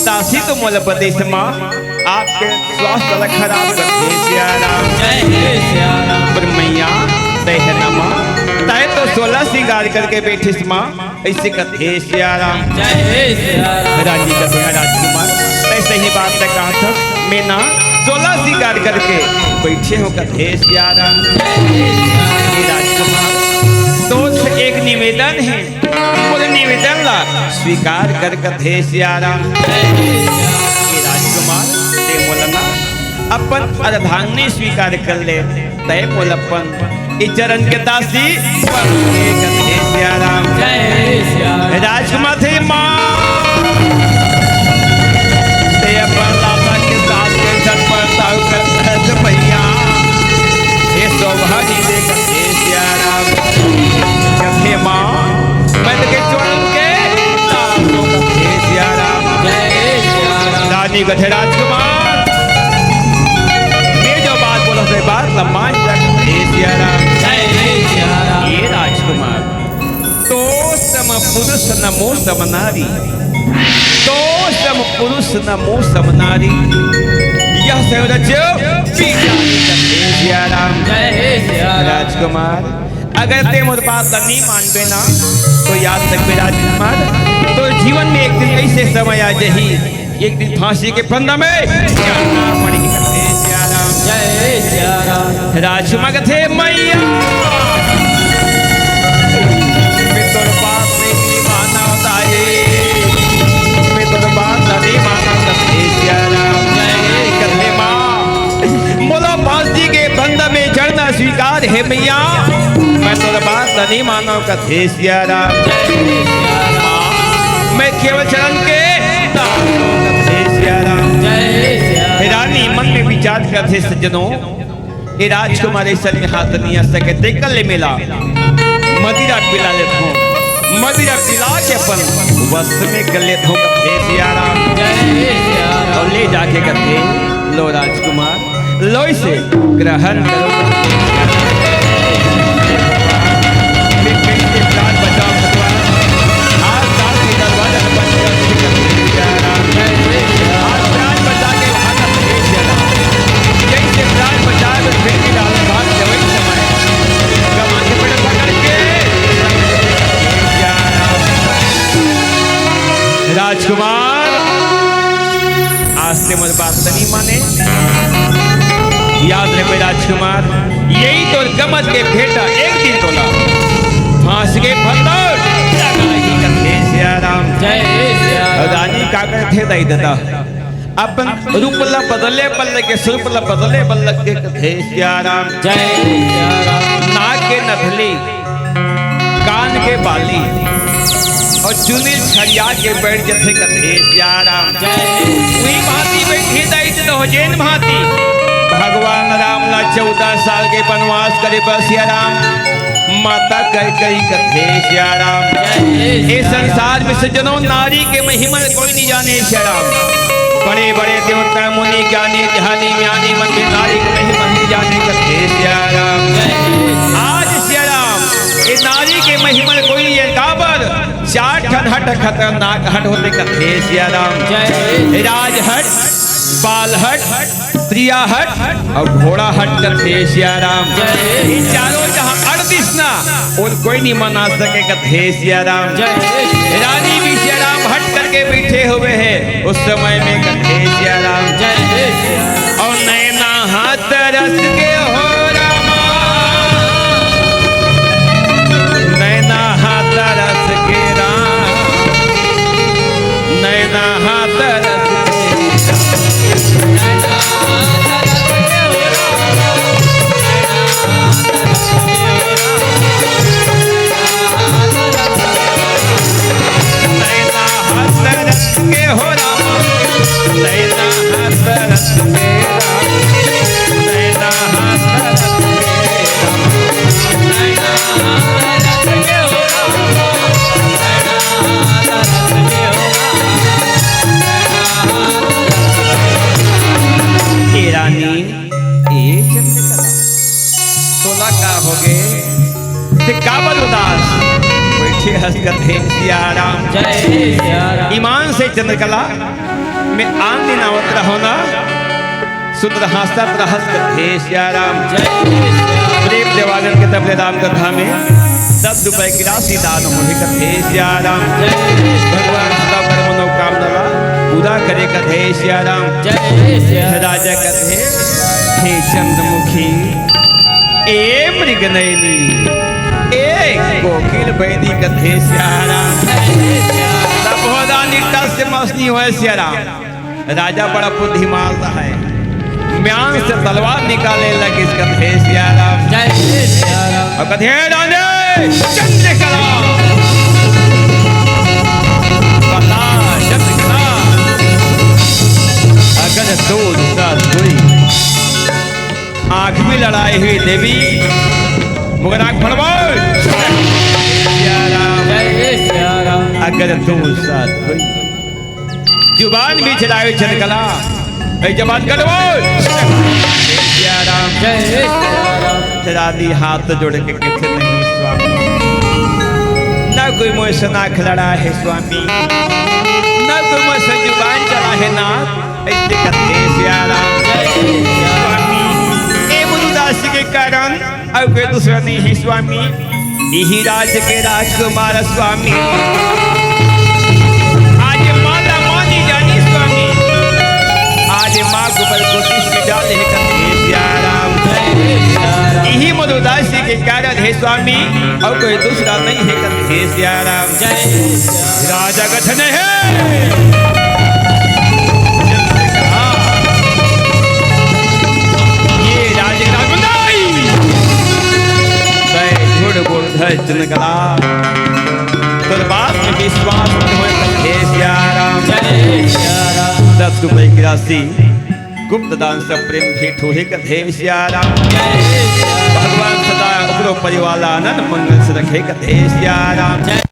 दासी तो मोला बतेस माँ, आपके स्वास्थ्य ला खराब कथे, सिया राम। जय सिया राम। पर मइया, तैं हे ना माँ, तैं तो सोलह सिंगार करके बइठिस माँ, अइसे कथे, सिया राम। जय सिया राम। रानी कथे, राजकुमार, तैं सही बात ला कहत हस, मैं ना सोलह सिंगार करके बइठे हँव कथे, सिया राम। हे राजकुमार, तोर से एक निवेदन हे, मोर निवेदन ला स्वीकार कर कथे, सिया राम। हे राजकुमार, तैं मोला ना अपन अर्धांगिनी स्वीकार कर ले, तैं मोला अपन ए चरण के दासी बन ले कथे, सिया राम। जय सिया राम। राजकुमार कथे, माँ, तैं अपन लाला के साथ के झट बर्ताव करत हस मइया, ए सौभाग्य दे कथे, सिया राम। कथे, माँ, मैं तो के चरण के दास हँव कथे, सिया राम। जय सिया राम। रानी कथे, राजकुमार, मैं जो बात बोलँव, ए बात ला मान जा कथे, सिया राम। जय सिया राम। ए राजकुमार, तो सम पुरुष न मो सम नारी, तो सम पुरुष न मो सम नारी, यह सैरज विचारी कथे, सिया राम। जय सिया राम। राजकुमार, अगर तैं मोर बात ला नइ मानबे ना, तो याद रखबे राजकुमार, तोर जीवन में एक दिन अइसे समय आ जाही, एक दिन फांसी के फंदा में चढ़ना पड़ही कथे, सिया राम। जय सिया राम। राजकुमार कथे, मइया, मैं तोर बात नइ मानँव दाई, मैं तोर बात नइ मानँव कथे, सिया राम। जय। कथे, माँ, मोला फांसी के फंदा में चढ़ना स्वीकार हे मइया, मैं तोर बात नइ मानँव कथे, सिया राम। माँ, मैं केवल चरण के दास हँव कथे, सिया राम। जय सिया राम। रानी मन में विचार करथे, सज्जनो, ए राजकुमार अइसन में हाथ नइ आ सकय, तेकर ले मैं ला मदिरा पिला लेथँव, मदिरा पिला के अपन वश में कर लेथँव कथे, सिया राम। जय सिया राम। अउ ले जाके कथे, लो राजकुमार, लो इसे ग्रहण करो। मैं कैसे प्राण बचाऊं भगवान? आज रात के दरवाजा बंद कर दे। आज प्राण बचा के भागा, जैसे प्राण बचाए, फिर भी रात भाग जवन समय। कमा के बड़ा पकड़ के। राजकुमार, आज तैं मोर बात नइ माने। याद रखबे राजकुमार, यही तोर कमर के फेटा एक दिन तोला फांस के फंदा लगाही कथे सिया राम। जय सिया राम। रानी का करथे दाई ददा, अपन रूप ला बदले बर लगे, स्वरूप ला बदले बर लगे कथे सिया राम। जय सिया राम। नाक के नथली, कान के बाली अउ चुनी छरिया के बइठ जथे कथे सिया राम। जय। उही भांति बइठे दाई ददा हो जेन भांति भगवान राम ला चौदह साल के बनवास करे बर सिया राम माता कैकई कथे सिया राम। जय। ए संसार में सज्जनों नारी के महिमा कोई नइ जाने सिया राम। बड़े बड़े देवता मुनि ज्ञानी ध्यानी ज्ञानी मन के नारी के महिमा नइ जाने कथे सिया राम। जय। आज सिया राम, ए नारी के महिमा कोई नइ जाने, काबर चार ठन हट खतरनाक हट होथे कथे सिया राम। जय। राज हट, बाल हट, प्रिया हट अउ घोड़ा हट कथे सिया राम। जय। ये चारों जहां अड़ दिस ना, अउ कोई नइ मना सके कथे सिया राम। जय। रानी भी सिया राम हट करके बइठे हुए हे, उस समय में कथे सिया राम। जय। अउ नैना हाथ तरस के हो रामा, नैना हाथ तरस के राम, नैना हाथ तरस के राम। कथे सिया राम। जय सिया राम। ईमान से चंद्रकला में आन दिन आवत रहो ना, सुंदर हंसत रहस कथे सिया राम। जय सिया राम। प्रेम देवानंद के तबले राम कथा में दस रुपए की राशि दान होहे कथे सिया राम। जय सिया राम। भगवान सदा कर मनोकामना ला पूरा करे कथे सिया राम। जय सिया राम। राजा कथे, हे चंद्रमुखी, ए मृग नयनी, ए कोकिल बैनी कथे सिया राम। तब होदा निट्टा से मसनी होए सिया राम। राजा बड़ा बुद्धिमान रहा है, म्यान से तलवार निकाले लगिस कथे सिया राम। जय सिया राम। और कथे रानी चंद्रकला, कला चंद्रकला, अगर तो दूसरा कोई आंख में लड़ाई हुई देवी, मगर आंख फड़वाओ। सिया राम। जय सिया राम। अगर तू साथ कोई जुबान में चलावे चंद्रकला, ए जबान कटवाओ। सिया राम। जय सिया राम। रानी हाथ जोड़ के कहते नहीं स्वामी, ना कोई मोए से नाक लड़ा है स्वामी, ना कोई मोए से जुबान चला है ना। ऐसे कथे सिया राम। स्वामी, ए मधुदासी के कारण और कोई दूसरा नहीं है स्वामी। यही राज के राजकुमार स्वामी। आज माला मानी जानी स्वामी। आज माँ गोबर को दृष्टि डाले कथे सिया राम। यही मधुदासी के कारण है स्वामी, और कोई दूसरा नहीं है कथे सिया राम। जय राजा कथन है। ये राज रागुंडाई। जय झूठ बोल धर चंद्रकला। तोर बात में विश्वास नहीं होए कथे सिया राम। जय सिया राम। दस रुपए की राशि गुप्त दान से प्रेम भेंट होहे कथे सिया राम। जय सिया राम। भगवान सदा ओकरो परिवार ला आनंद मंगल से रखे कथे सिया राम। जय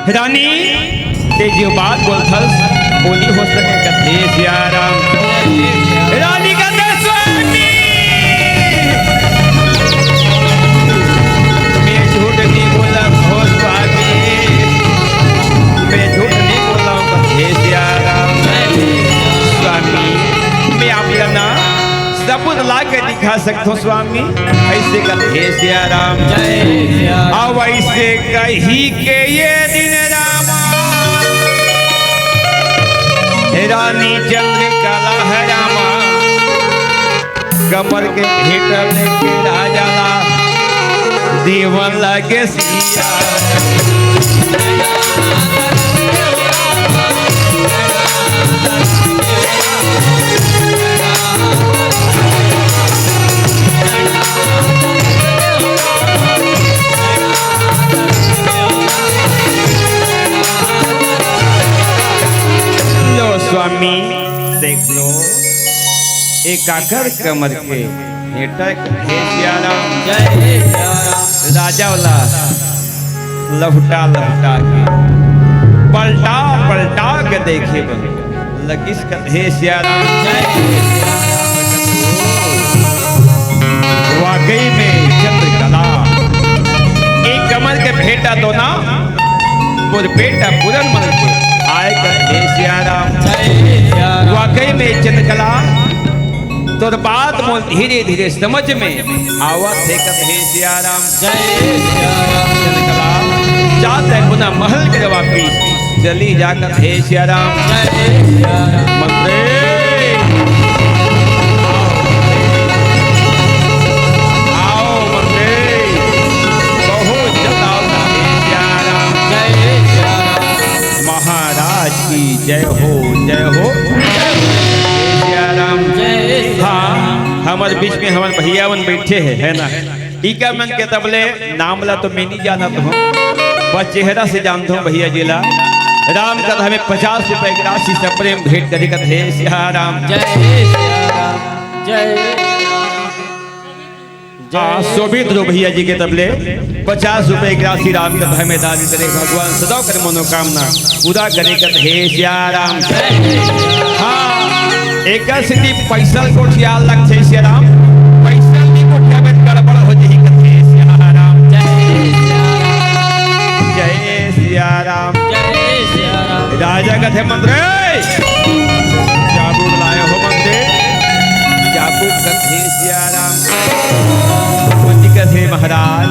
रानी, ते जो बात बोलथस, वो नहीं हो सके कथे सिया राम। रानी कथे स्वामी, मैं झूठ नहीं बोला हो स्वामी, मैं झूठ नहीं बोला कथे सिया राम। स्वामी, मैं आप ना सबूत ला के दिखा सकथो स्वामी, ऐसे कथे सिया राम। जय सिया राम। अब ऐसे कही के ये दिन रामा, रानी चंद्रकला है रामा, कमर के भेंट लेके राजा ला देवन लगे सिया। लो स्वामी, देख लो, एक आकर कमर के भेंटा कथे सिया राम। जय सिया राम। राजा वाला लहुटा लहुटा के, पलटा पलटा के देखे बर लगिस कथे सिया राम। जय सिया राम। वाकई में चंद्रकला, एक कमर के भेंटा तो ना, मोर बेटा पूरन मन के आए कथे सिया राम। जय सिया राम। वाकई में चंद्रकला, तोर बात मोर धीरे धीरे समझ में आवत हे कथे सिया राम। जय सिया राम। चंद्रकला, जात है पुनः महल के वापिस, चली जा कथे सिया राम। जय सिया राम। मंत्री, आओ मंत्री, बहुत जताओ कथे सिया राम। जय सिया राम। महाराज की जय हो, जय हो। सिया राम। जय सिया राम। हाँ, हमर बीच में हमर भैया मन बैठे हैं, है ना? इका मन के तबले नाम ला तो मैं नहीं जानत हूँ, बस चेहरा से जानत हूँ भैया जी ला। राम कथा में पचास रुपए की राशि से प्रेम भेंट करी कथे सिया राम। जय सिया राम। जय। हाँ, शोभित रूप भैया जी के तबले पचास रुपए की राशि राम कथा में दान करे, भगवान सदा कर मनोकामना पूरा करे कथे सिया राम। हाँ। एकर सेती पैसा ल गोठियाय ल लगथे सियाराम, पैसा ल नइ गोठियाबे त गड़बड़ हो जही कथे सियाराम। जय सियाराम। जय सियाराम। जय सियाराम। राजा कथे मंत्री, चाबुक लाय हो मंत्री, चाबुक कथे सियाराम। मंत्री कथे महाराज,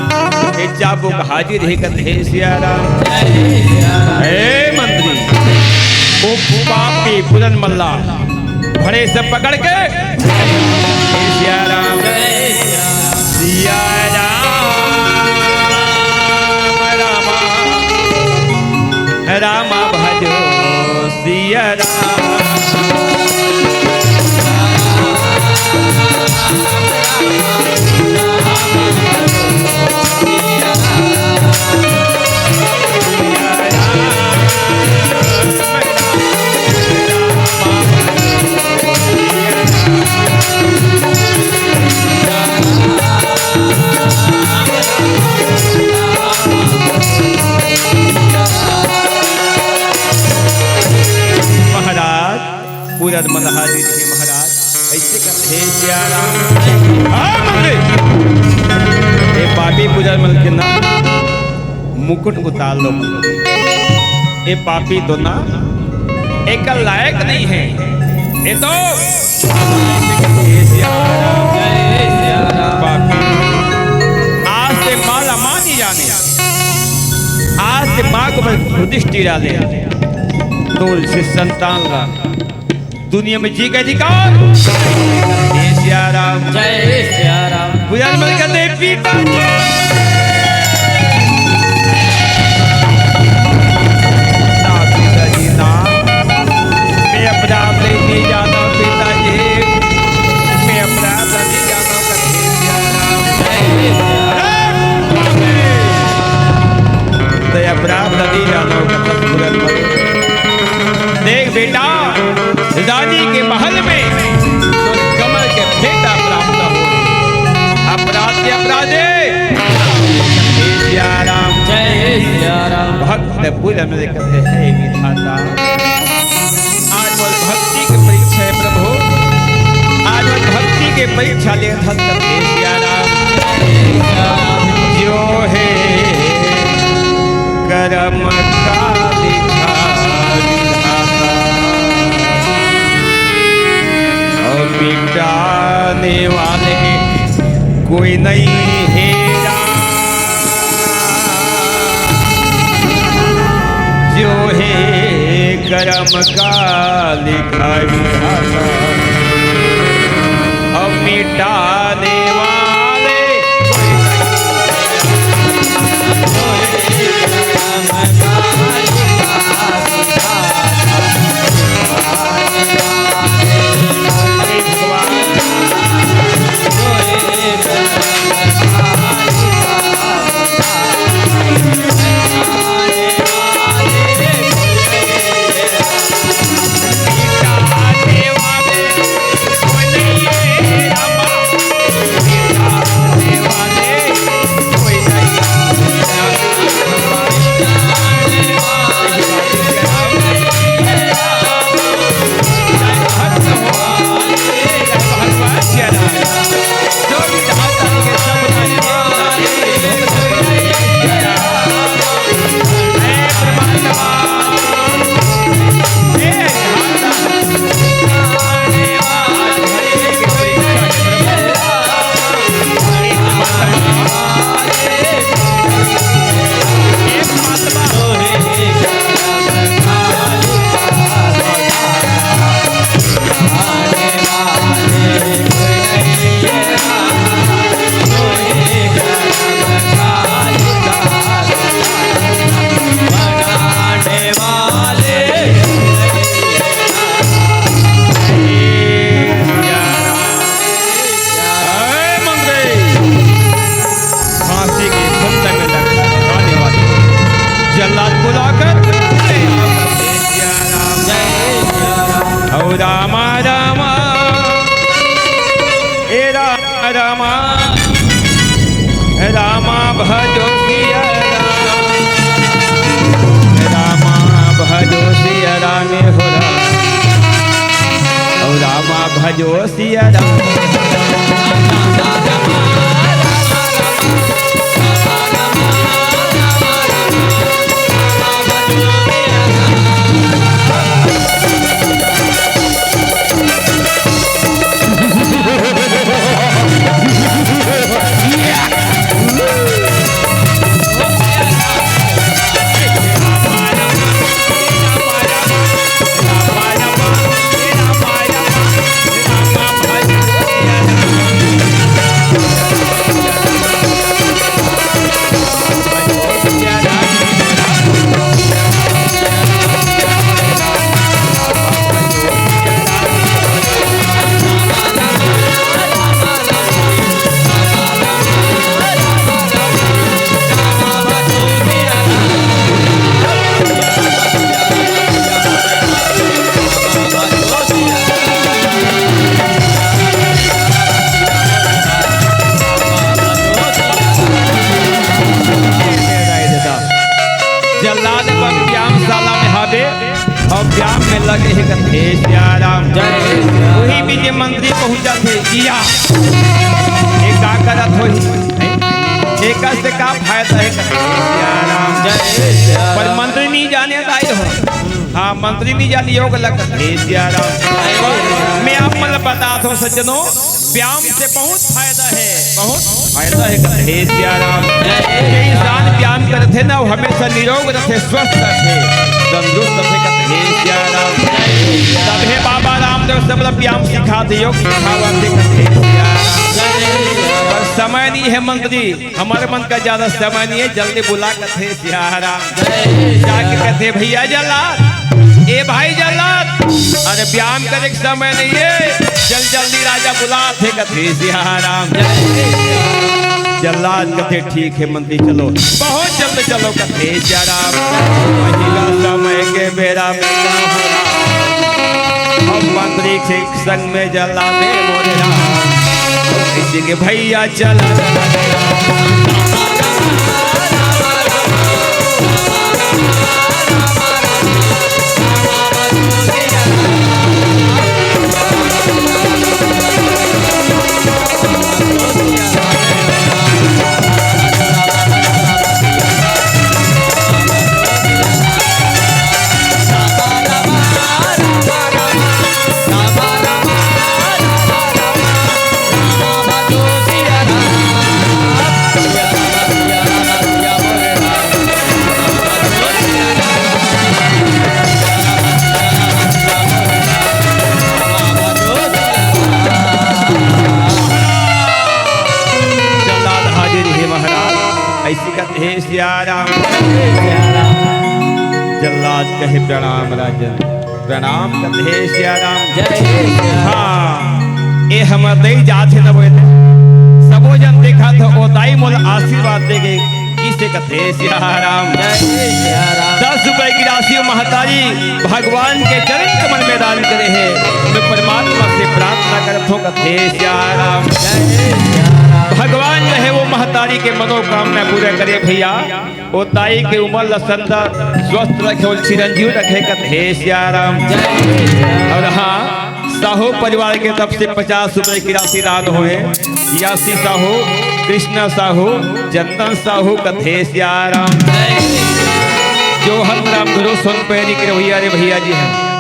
ए चाबुक हाजिर हे कथे सियाराम। जय सियाराम। हे मंत्री, ओ पापी पुरन मल्ला भड़े से पकड़ के सियाराम। सियाराम। रामा भजो सियाराम। महाराज, पुरन मल्ला हाजिर हे महाराज, अइसे कथे सियाराम। हाँ, मंत्री। ए पापी पुरन मल्ला के ना मुकुट उतार लो। ए पापी दोना एकर लायक नइ हे। ए तो ए सियाराम। पापी। आज ते माँ ला माँ नइ जाने। आज ते माँ के ऊपर कुदृष्टि डाले। तोर से संतान ला दुनिया में जी के अधिकार। जय सियाराम। जय सियाराम। पुरन मल्ला कथे पिताजी। ना पिताजी ना, मैं अपराध नइ जानो पिताजी, मैं अपराध नइ जानो कथे सियाराम। अरे बाप रे। ते अपराध नइ जानो कथे पुरन मल्ला। देख बेटा, रानी के महल में तोर कमल के फेंटा प्राप्त हो। अपराध के अपराधे। जय सियाराम। जय सियाराम। भक्त पुरन मल्ला कथे हे विधाता। आज मोर भक्ति के परीक्षा हे प्रभु। आज मोर भक्ति के परीक्षा लेथस कथे सियाराम। जो हे करम का लिखा विधाता, और मिटाने वाले कोई नहीं हे राम। जो हे करम का लिखा विधाता, और मिटाने वाले जो सिया राम। जल्लाद बम व्यायामशाला में हावे अउ व्यायाम में लगे हे कथे सिया राम। जय सिया राम। वही बीच मंत्री पहुंचा थे जिया, ये का करत होही? एकर से का फायदा हे कथे सिया राम। जय सिया राम। पर मंत्री नहीं जाने दाई हो। हाँ, मंत्री नहीं जाने योग लग कथे सिया राम। मैं आप मन ल बतात हों सज्जनों, व्यायाम से बहुत फायदा हे, बहुत फायदा हे कथे सिया राम। जे इंसान व्यायाम करथे ना, वो हमेशा निरोग रथे, स्वस्थ रथे, तंदुरुस्त रथे कथे सिया राम। तभे बाबा रामदेव सब ल व्यायाम सिखाथे, योग सिखावथे कथे सिया राम। पर समय नहीं हे मंत्री, हमर मन का ज्यादा समय नहीं हे, जल्दी बुला कथे सिया राम। जाके कथे, "भैया जल्लाद, ए भाई जल्लाद, अरे व्यायाम करे के समय नहीं हे, चल जल्दी राजा बुलाथे," कथे सिया राम। जल्लाद कथे, "ठीक हे मंत्री, चलो, बहुत जल्द चलो," कथे सिया राम। "पहिला समय के बेरा में का हो राम, हम मंत्री के संग में जल्लाद हे मोरे राम, किसी के भैया चला।" जल्लाद हाजिर हे महाराज, अइसे कथे सिया राम। जल्लाद कहे, "प्रणाम राजन।" प्रणाम कथे सिया राम। जय सिया राम। हाँ, ए हमर दई जात हे न बोले, सबो जन देखत हे, ओ दाई मोला आशीर्वाद दे गे, इसे कथे सिया राम। जय सिया राम। दस रुपए की राशि महतारी भगवान के चरण कमल में दान करे हे। मैं परमात्मा से प्रार्थना करत हों कथे सिया राम। जय सिया राम। भगवान जो हे वो महतारी के मनोकामना पूरा करे भैया। ओ दाई के उमर ल संदा स्वस्थ रखे अउ चिरंजीव रखे कथे सिया राम। जय सिया राम। अउ हाँ, साहू परिवार के तरफ से पचास रुपए की राशि दान होए। यासी साहू, कृष्णा साहू, चंदन साहू कथे सिया राम। जय सिया राम। जो हत राम गुरु सोन पैरी के रवैया रे भैया जी हे,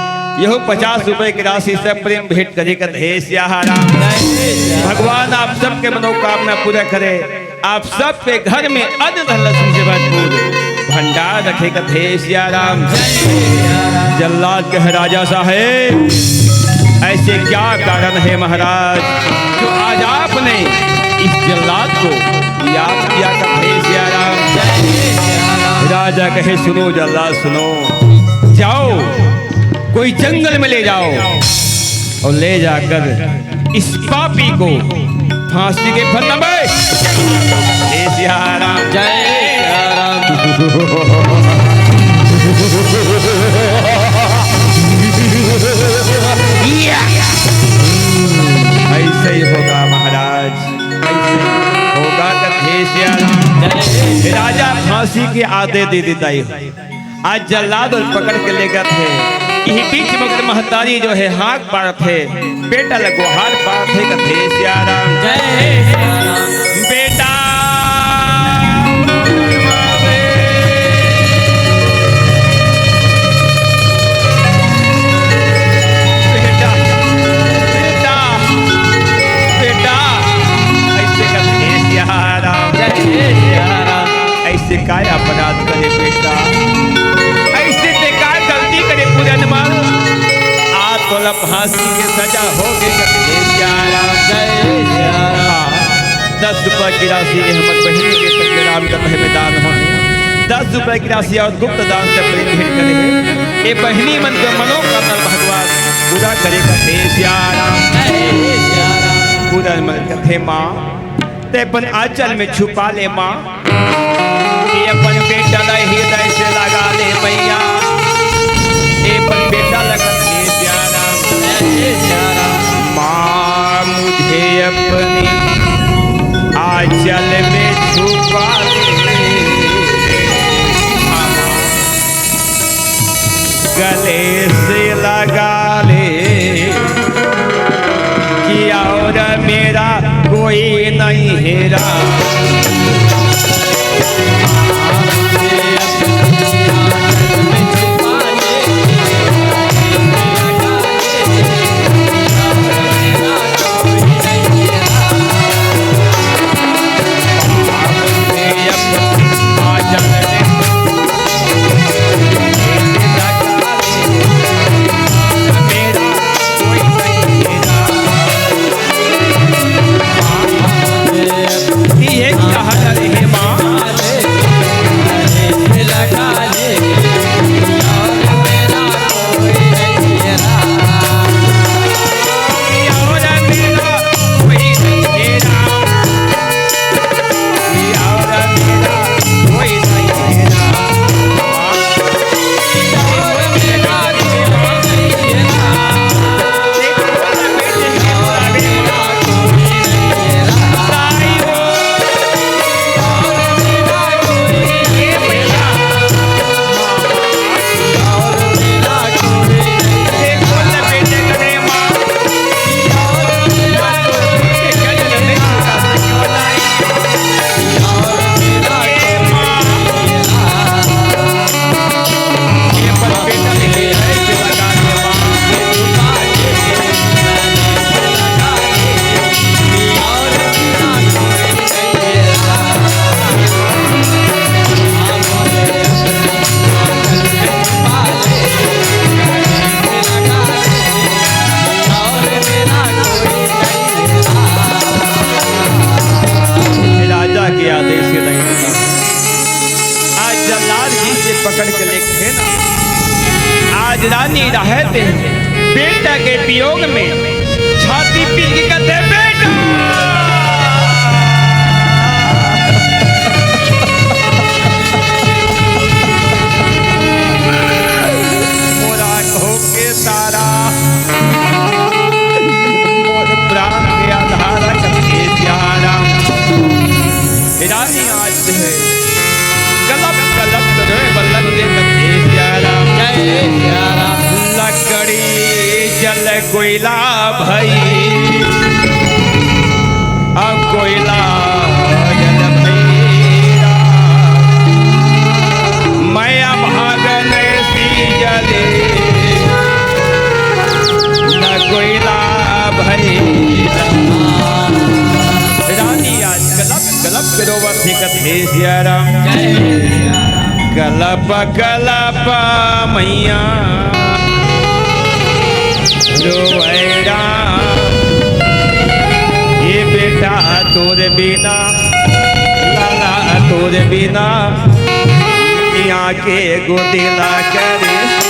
यहू पचास रुपए की राशि से प्रेम भेंट करे कथे सिया राम। जय सिया राम। भगवान आप सबके मनोकामना पूरा करे। आप सबके घर में अन्न धन लक्ष्मी से भरपूर भंडार रखे कथे सिया राम। जल्लाद कहे, "राजा साहेब, ऐसे क्या कारण है महाराज, जो आज आपने इस जल्लाद को याद किया कथे सिया राम?" राजा कहे, "सुनो जल्लाद, सुनो, जाओ कोई जंगल में ले जाओ और ले जाकर इस पापी को फांसी के फंदा में।" जय सिया राम। जय सिया राम। ऐसे ही होगा महाराज, ऐसे ही होगा कथे सिया राम। जय। राजा फांसी के आदेश दे देता है। आज जल्लाद ल पकड़ के लेगत हे। इही बीच में ओकर महतारी जो हे हाक पारत हे, बेटा ल गोहार पारत हे, कथे सियाराम। जय सियाराम। बेटा, बेटा, बेटा, बेटा, अइसे कथे सियाराम। जय सियाराम। अइसे काय अपराध करे बेटा, अइसे ते काय गलती करे पुरनमल, आज तोला फांसी के सजा होगे कथे सियाराम। जय सियाराम। हाँ, दस रुपया के राशि ये हमर बहिनी के संग राम कथा में दान होही। दस रुपया के राशि अउ गुप्त दान से प्रेम भेंट करे हे। ये बहिनी मन के मनोकामना भगवान पूरा करे कथे सियाराम। जय सियाराम। पुरनमल कथे माँ, ते अपन आंचल में छुपा ले माँ, ये अपन बेटा ला हृदय से लगा ले मैया, ये अपन बेटा ला कथे सियाराम। माँ मुझे अपनी आंचल में छुपा ले, गले से लगा ले कि और मेरा कोई नहीं है राम। राजा के आदेश के नहीं। आज जल्लाद जी से पकड़ के लेके ना, आज रानी रहते बेटा के वियोग में छाती पीट के कहते, "बेटा!" मोरा के तारा, मोर प्राण के आधार कथे सियाराम। रानी आज है, कलप कलप रोए बल्लभ दे कथे सियाराम। जय सियाराम। लकड़ी जल कोयला भई, अब कोयला जल भई राम। मैं अभागन सी जले, न कोयला भई राम। रानी आज कलप कलप के रोवत हे कथे सियाराम। जय सियाराम। कलप कलप मैया रोवै राम, ये बेटा तोर बिना, लाला तोर बिना, मियाँ के गोदी ला करे।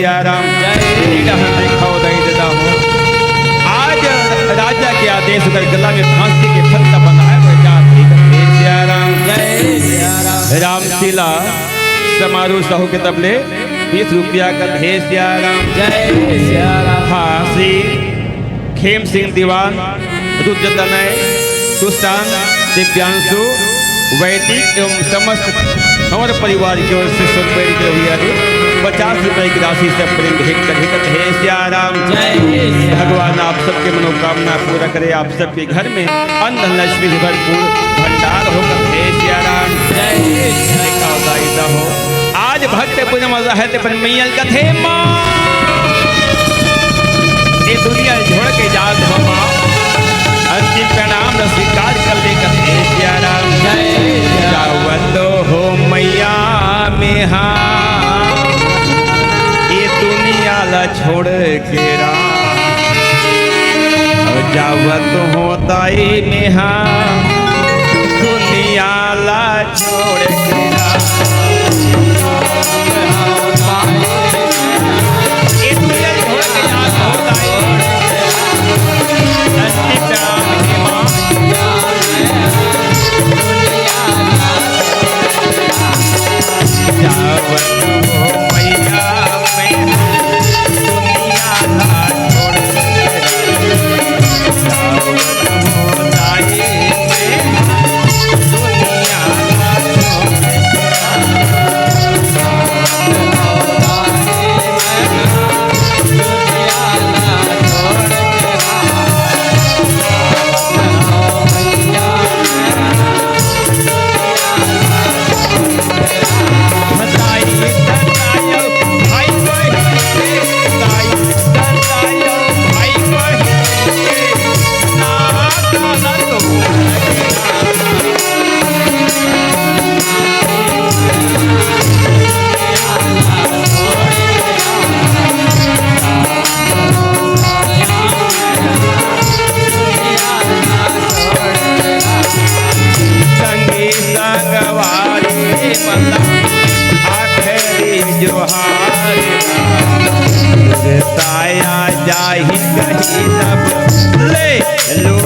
सिया राम। जय। इधर देखो दाई दादा हो। आज राजा के आदेश कर गला में फांसी के फंदा बंधाए हुए जात हे। जय सिया राम। जय सिया राम। रामलीला समारोह साहू के तबले बीस रुपया का। जय सिया राम। जय सिया राम। हाँ, श्री खेम सिंह दीवान, रुद्र तनय, सुशांत, दिव्यांशु, वैदिक एवं समस्त हमारे परिवार की ओर से सुनबेरी के भैया जी पचास रुपए की राशि से प्रेम भेंट कर ही करते हैं। सिया राम। जय सिया राम। भगवान आप सबके मनोकामना पूरा करे, आप सबके घर में अन्न धन लक्ष्मी से भरपूर भंडार होकर। हे सिया राम। जय सिया राम। देखा दाई दा हो। आज भक्त पूनम रहत पर मैया कथे माँ, ये दुनिया छोड़ के जात हो माँ, अंतिम प्रणाम न स्वीकार कर ले कथे सिया राम। जय सिया राम। जावत हो मैया मेहा, ये दुनिया ला छोड़ के राम, जावत हो दाई मेहा, दुनिया ला छोड़ के ना। ये दुनिया छोड़ के ना, छोड़ दाई। धरती पे आके माँ। जावत हो मैया मैं दुनिया ना छोड़ के ना। जावत हो दाई मैं दुनिया ना छोड़ के ना। संगी संगवारी मन ला आखिरी जोहार। ताया जाही कही तब ले लो।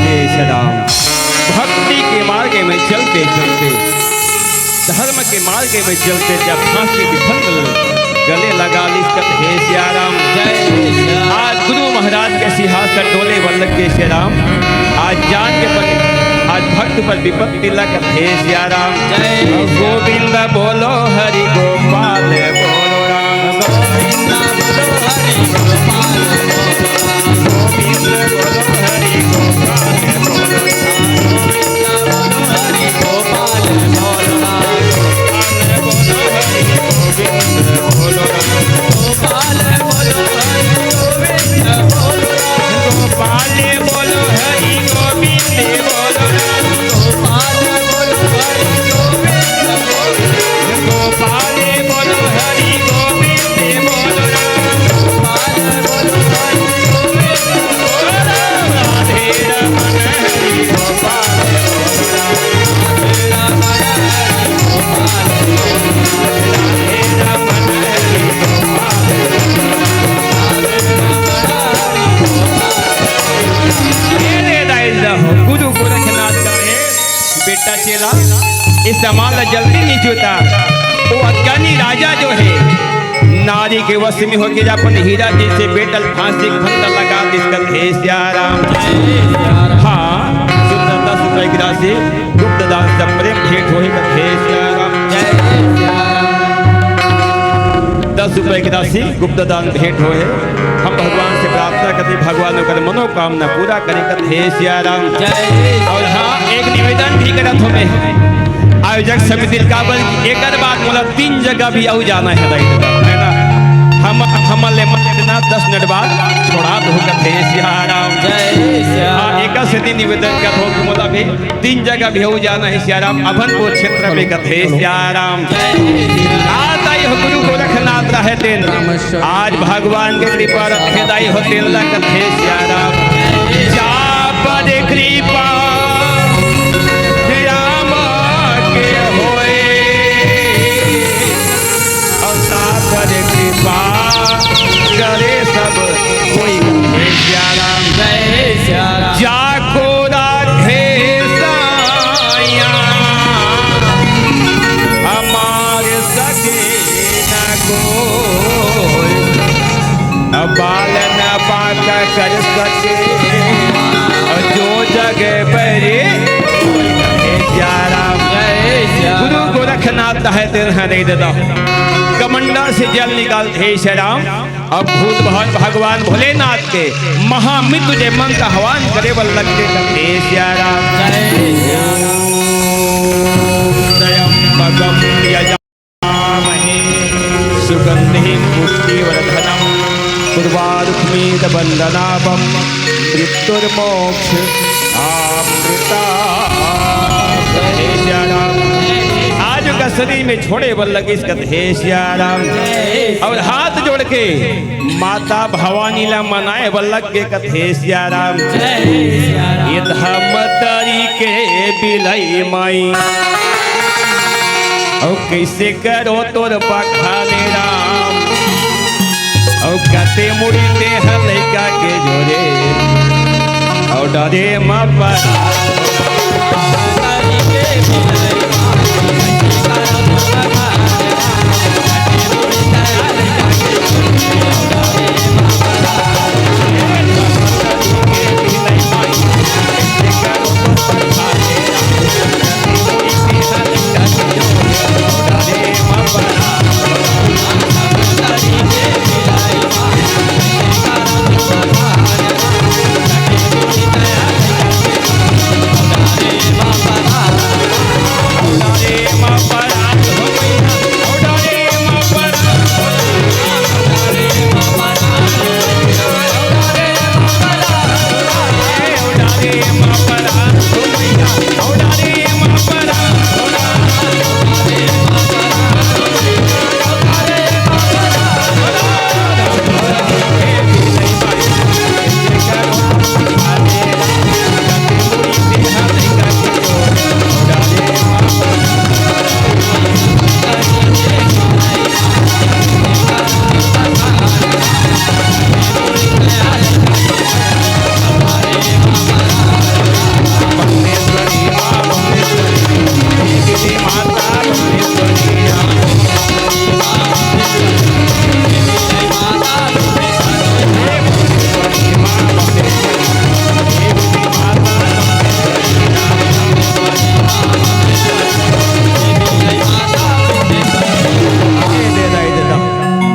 जय श्री राम। भक्ति के मार्ग में चलते चलते, धर्म के मार्ग में चलते जब फांसी के फंद गले लगा लिस कथे सिया राम। जय श्री राम। आज गुरु महाराज के सिंहासन डोले वल्लग के सिया राम। आज जान के पर, आज भक्त पर विपत्ति लगा कथे सिया राम। जय श्री राम। गोविंद बोलो हरि गोपाल बोलो राम। गोविंद बोलो हरि गोपाल बोलो राम। गोविंद बोलो हरि गोपाल बोलो राम। गोविंद बोलो हरि गोपाल बोलो राम। गोविंद बोलो हरि गोविंद बोलो इस सामान ला जल्दी नीचे उतार। वो अज्ञानी राजा जो है, नारी के वश में होके अपन हीरा जैसे बेटा ल फांसी के फंदा लगा दिस कथे सिया राम। हाँ, सुंदर दस रुपए की राशि गुप्त दान से प्रेम भेंट होए कथे सिया राम। दस रुपए की राशि गुप्त दान भेंट होए। हम भगवान से प्रार्थना करते, भगवान ओकर मनोकामना पूरा करे कथे सिया राम। और हाँ, एक निवेदन भी करत हों मैं आयोजक समिति ल, काबर एकर बाद मोला तीन जगह भी अउ जाना है, दाई ददा, है ना? हम, हमन ले मन लेना, दस मिनट बाद छोड़ा दो कथे सिया राम। हाँ, एकर सेती निवेदन करत हों कि मोला भी तीन जगह भी अउ जाना है सिया राम, अभनपुर क्षेत्र में कथे सिया राम। आ दाई हो गुरु गोरखनाथ रहे तेन, आज भगवान के कृपा रखे दाई हो तेन ला कथे सिया राम। जा पर कृपा राम के होए, और ता पर कृपा करे सब कोई कथे सिया राम। जाको राधे साया हमार सके न कोई, बाल न पाक कर सके जो जग पर। सिया राम। गुरु गोरखनाथ है तेन है नहीं देता, कमंडल से जल निकाल हे सिया राम। अब भूत भवन भगवान भोलेनाथ के महामृत्युंजय मंत्र आह्वान करे बर लग के कथे सिया राम। त्र्यंबकम यजामहे सुगंधिम पुष्टिवर्धनम उर्वारुकमिव बंधनापम मृत्युर्मोक्ष अमृता। कथे सिया राम। आज का शरीर में छोड़े बर लगिस कथे सिया राम। और हाथ जोड़ के माता भवानी ला मनाए बर लग के कथे सिया राम। ये धर्म तरी के बिलई माई, अउ कइसे करो तोर बखाने राम। अउ कते मुड़ी ते ह लइका के जोरे, अउ डरे म परा।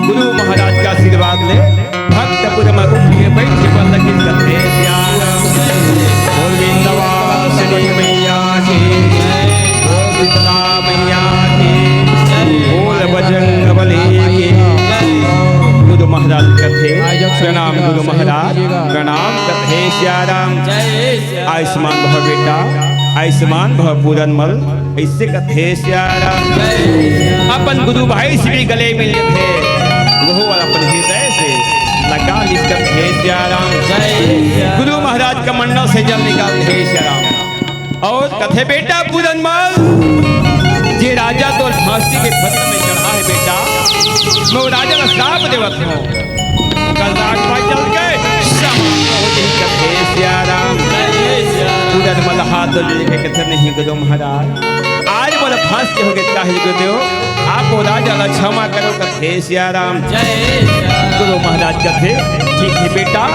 गुरु महाराज का आशीर्वाद ले। भक्तपुर में उठिए बैठे बंद की कथे सिया राम। बोल विंध्यवासिनी मैया की, बोल शीतला मैया की, बोल बजरंग बली की। गुरु महाराज कथे प्रणाम, गुरु महाराज प्रणाम कथे सिया राम। आयुष्मान भव बेटा, आयुष्मान भव पूरन मल। अइसे कथे सिया राम। अपन गुरु भाई से भी गले मिले थे, वो वाला अपन हृदय से लगा लिस कथे सिया राम। गुरु महाराज कमंडल से जल निकाल थे सिया राम। और कथे बेटा पूरन मल, जे राजा तोर फांसी के फंदा में चढ़ा है बेटा, मैं वो राजा ला श्राप देवत हूँ। कल रात भाई चल के समाप्त हो गई कथे सिया राम। पूरन मल हाथ जोड़ के कथे, "नहीं गुरु महाराज, आज मोला फंस के हो गे, काहे गुरुदेव, आप वो राजा ला क्षमा करो," कथे सिया राम। जय सिया राम। गुरु महाराज कथे, "ठीक हे बेटा,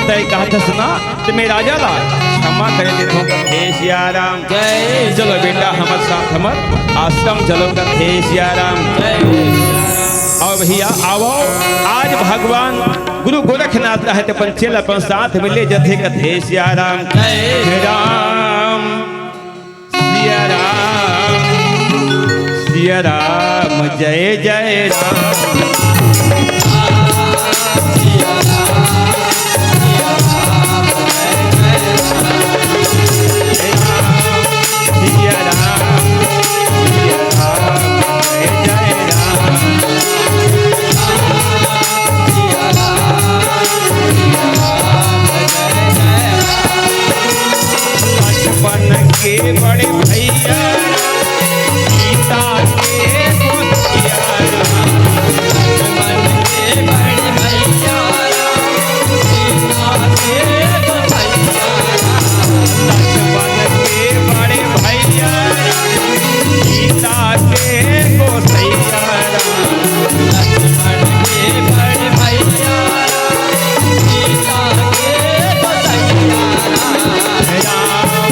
तैं कहत हस ना, त मैं राजा ला क्षमा करे देथों," कथे सिया राम। जय चलो सिया बेटा, राम। हमर साथ हमर आश्रम चलो, कथे सिया राम। जय सिया राम। अउ भैया आवव, आज भगवान गुरु गोरखनाथ रहत अपन चेला अपन साथ में ले जथे, कथे सिया राम। जय राम, सिया राम, सिया राम, जय जय राम। सिया राम, सिया राम, जय जय राम। लक्ष्मण के बड़े भैया, सीता के गोसैया राम। लक्ष्मण के बड़े भैया, सीता के गोसैया राम। लक्ष्मण के बड़े भैया, सीता के गोसैया राम। लक्ष्मण के बड़े भैया, सीता के गोसैया राम। राम,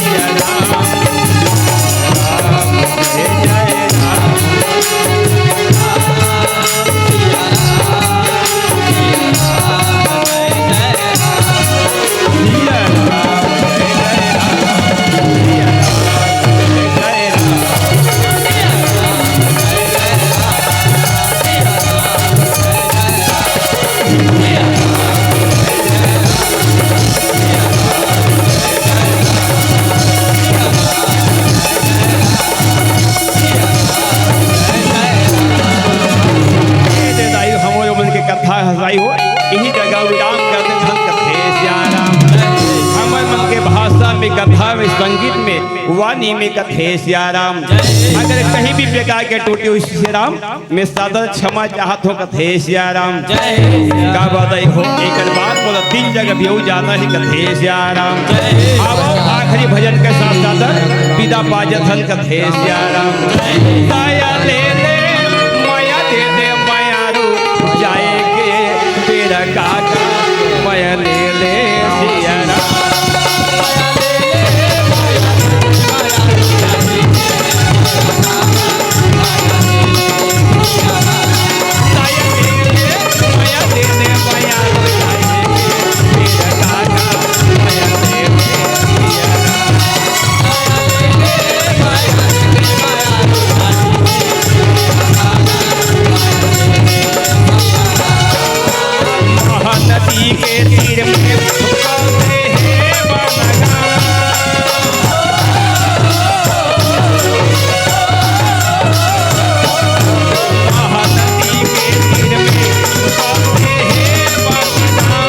सिया राम, राम, जय जय राम। ए दे दाई, हमरो मन के कथा हंसाई हो, इही जगह विराम कर दे, हम कथे सिया राम। हमर मन के भाषा में, कथा में, संगीत में, वाणी में कथे सिया राम। अगर कहीं भी प्रकार के त्रुटि होइस सिया राम, मैं सादर क्षमा चाहत हों, कथे सिया राम। जय सिया का बात आई हो, एकर बाद मोला तीन जगह भी अउ जाना हे, कथे सिया राम। जय अब आखिरी भजन के साथ सादर विदा पा जथन, कथे सिया राम। दया ले ले, मया दे दे, मयारू जाए के बेरा काका, मया ले ले सिया राम। महानदी के तीर में फुकाते हैं बनगा। महानदी के तीर में फुकाते हैं बनगा।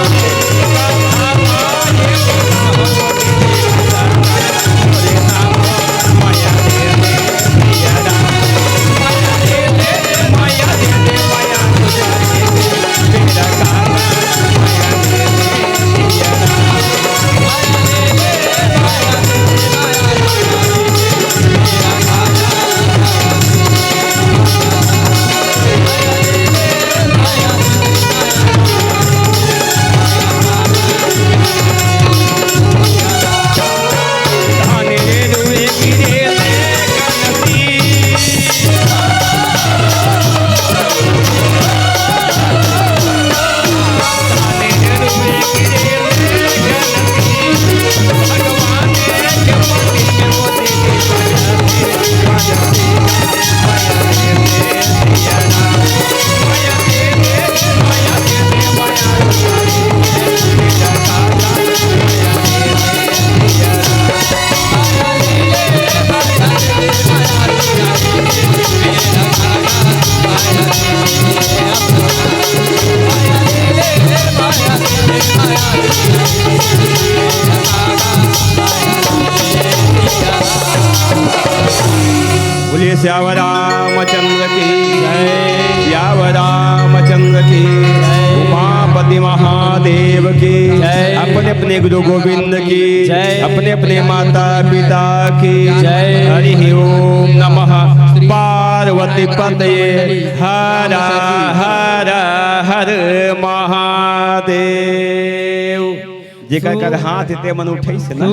बोलिए सियावर रामचंद्र की जय, सियावर रामचंद्र की जय, उमापति महादेव देव की, जय। अपने अपने गुरु गोविंद की, जय। अपने अपने माता पिता की। जय। हरि ओम नमः पार्वती पतये। हर हर हर महादेव। जेकर कर हाथ हे ते मन उठइस ना।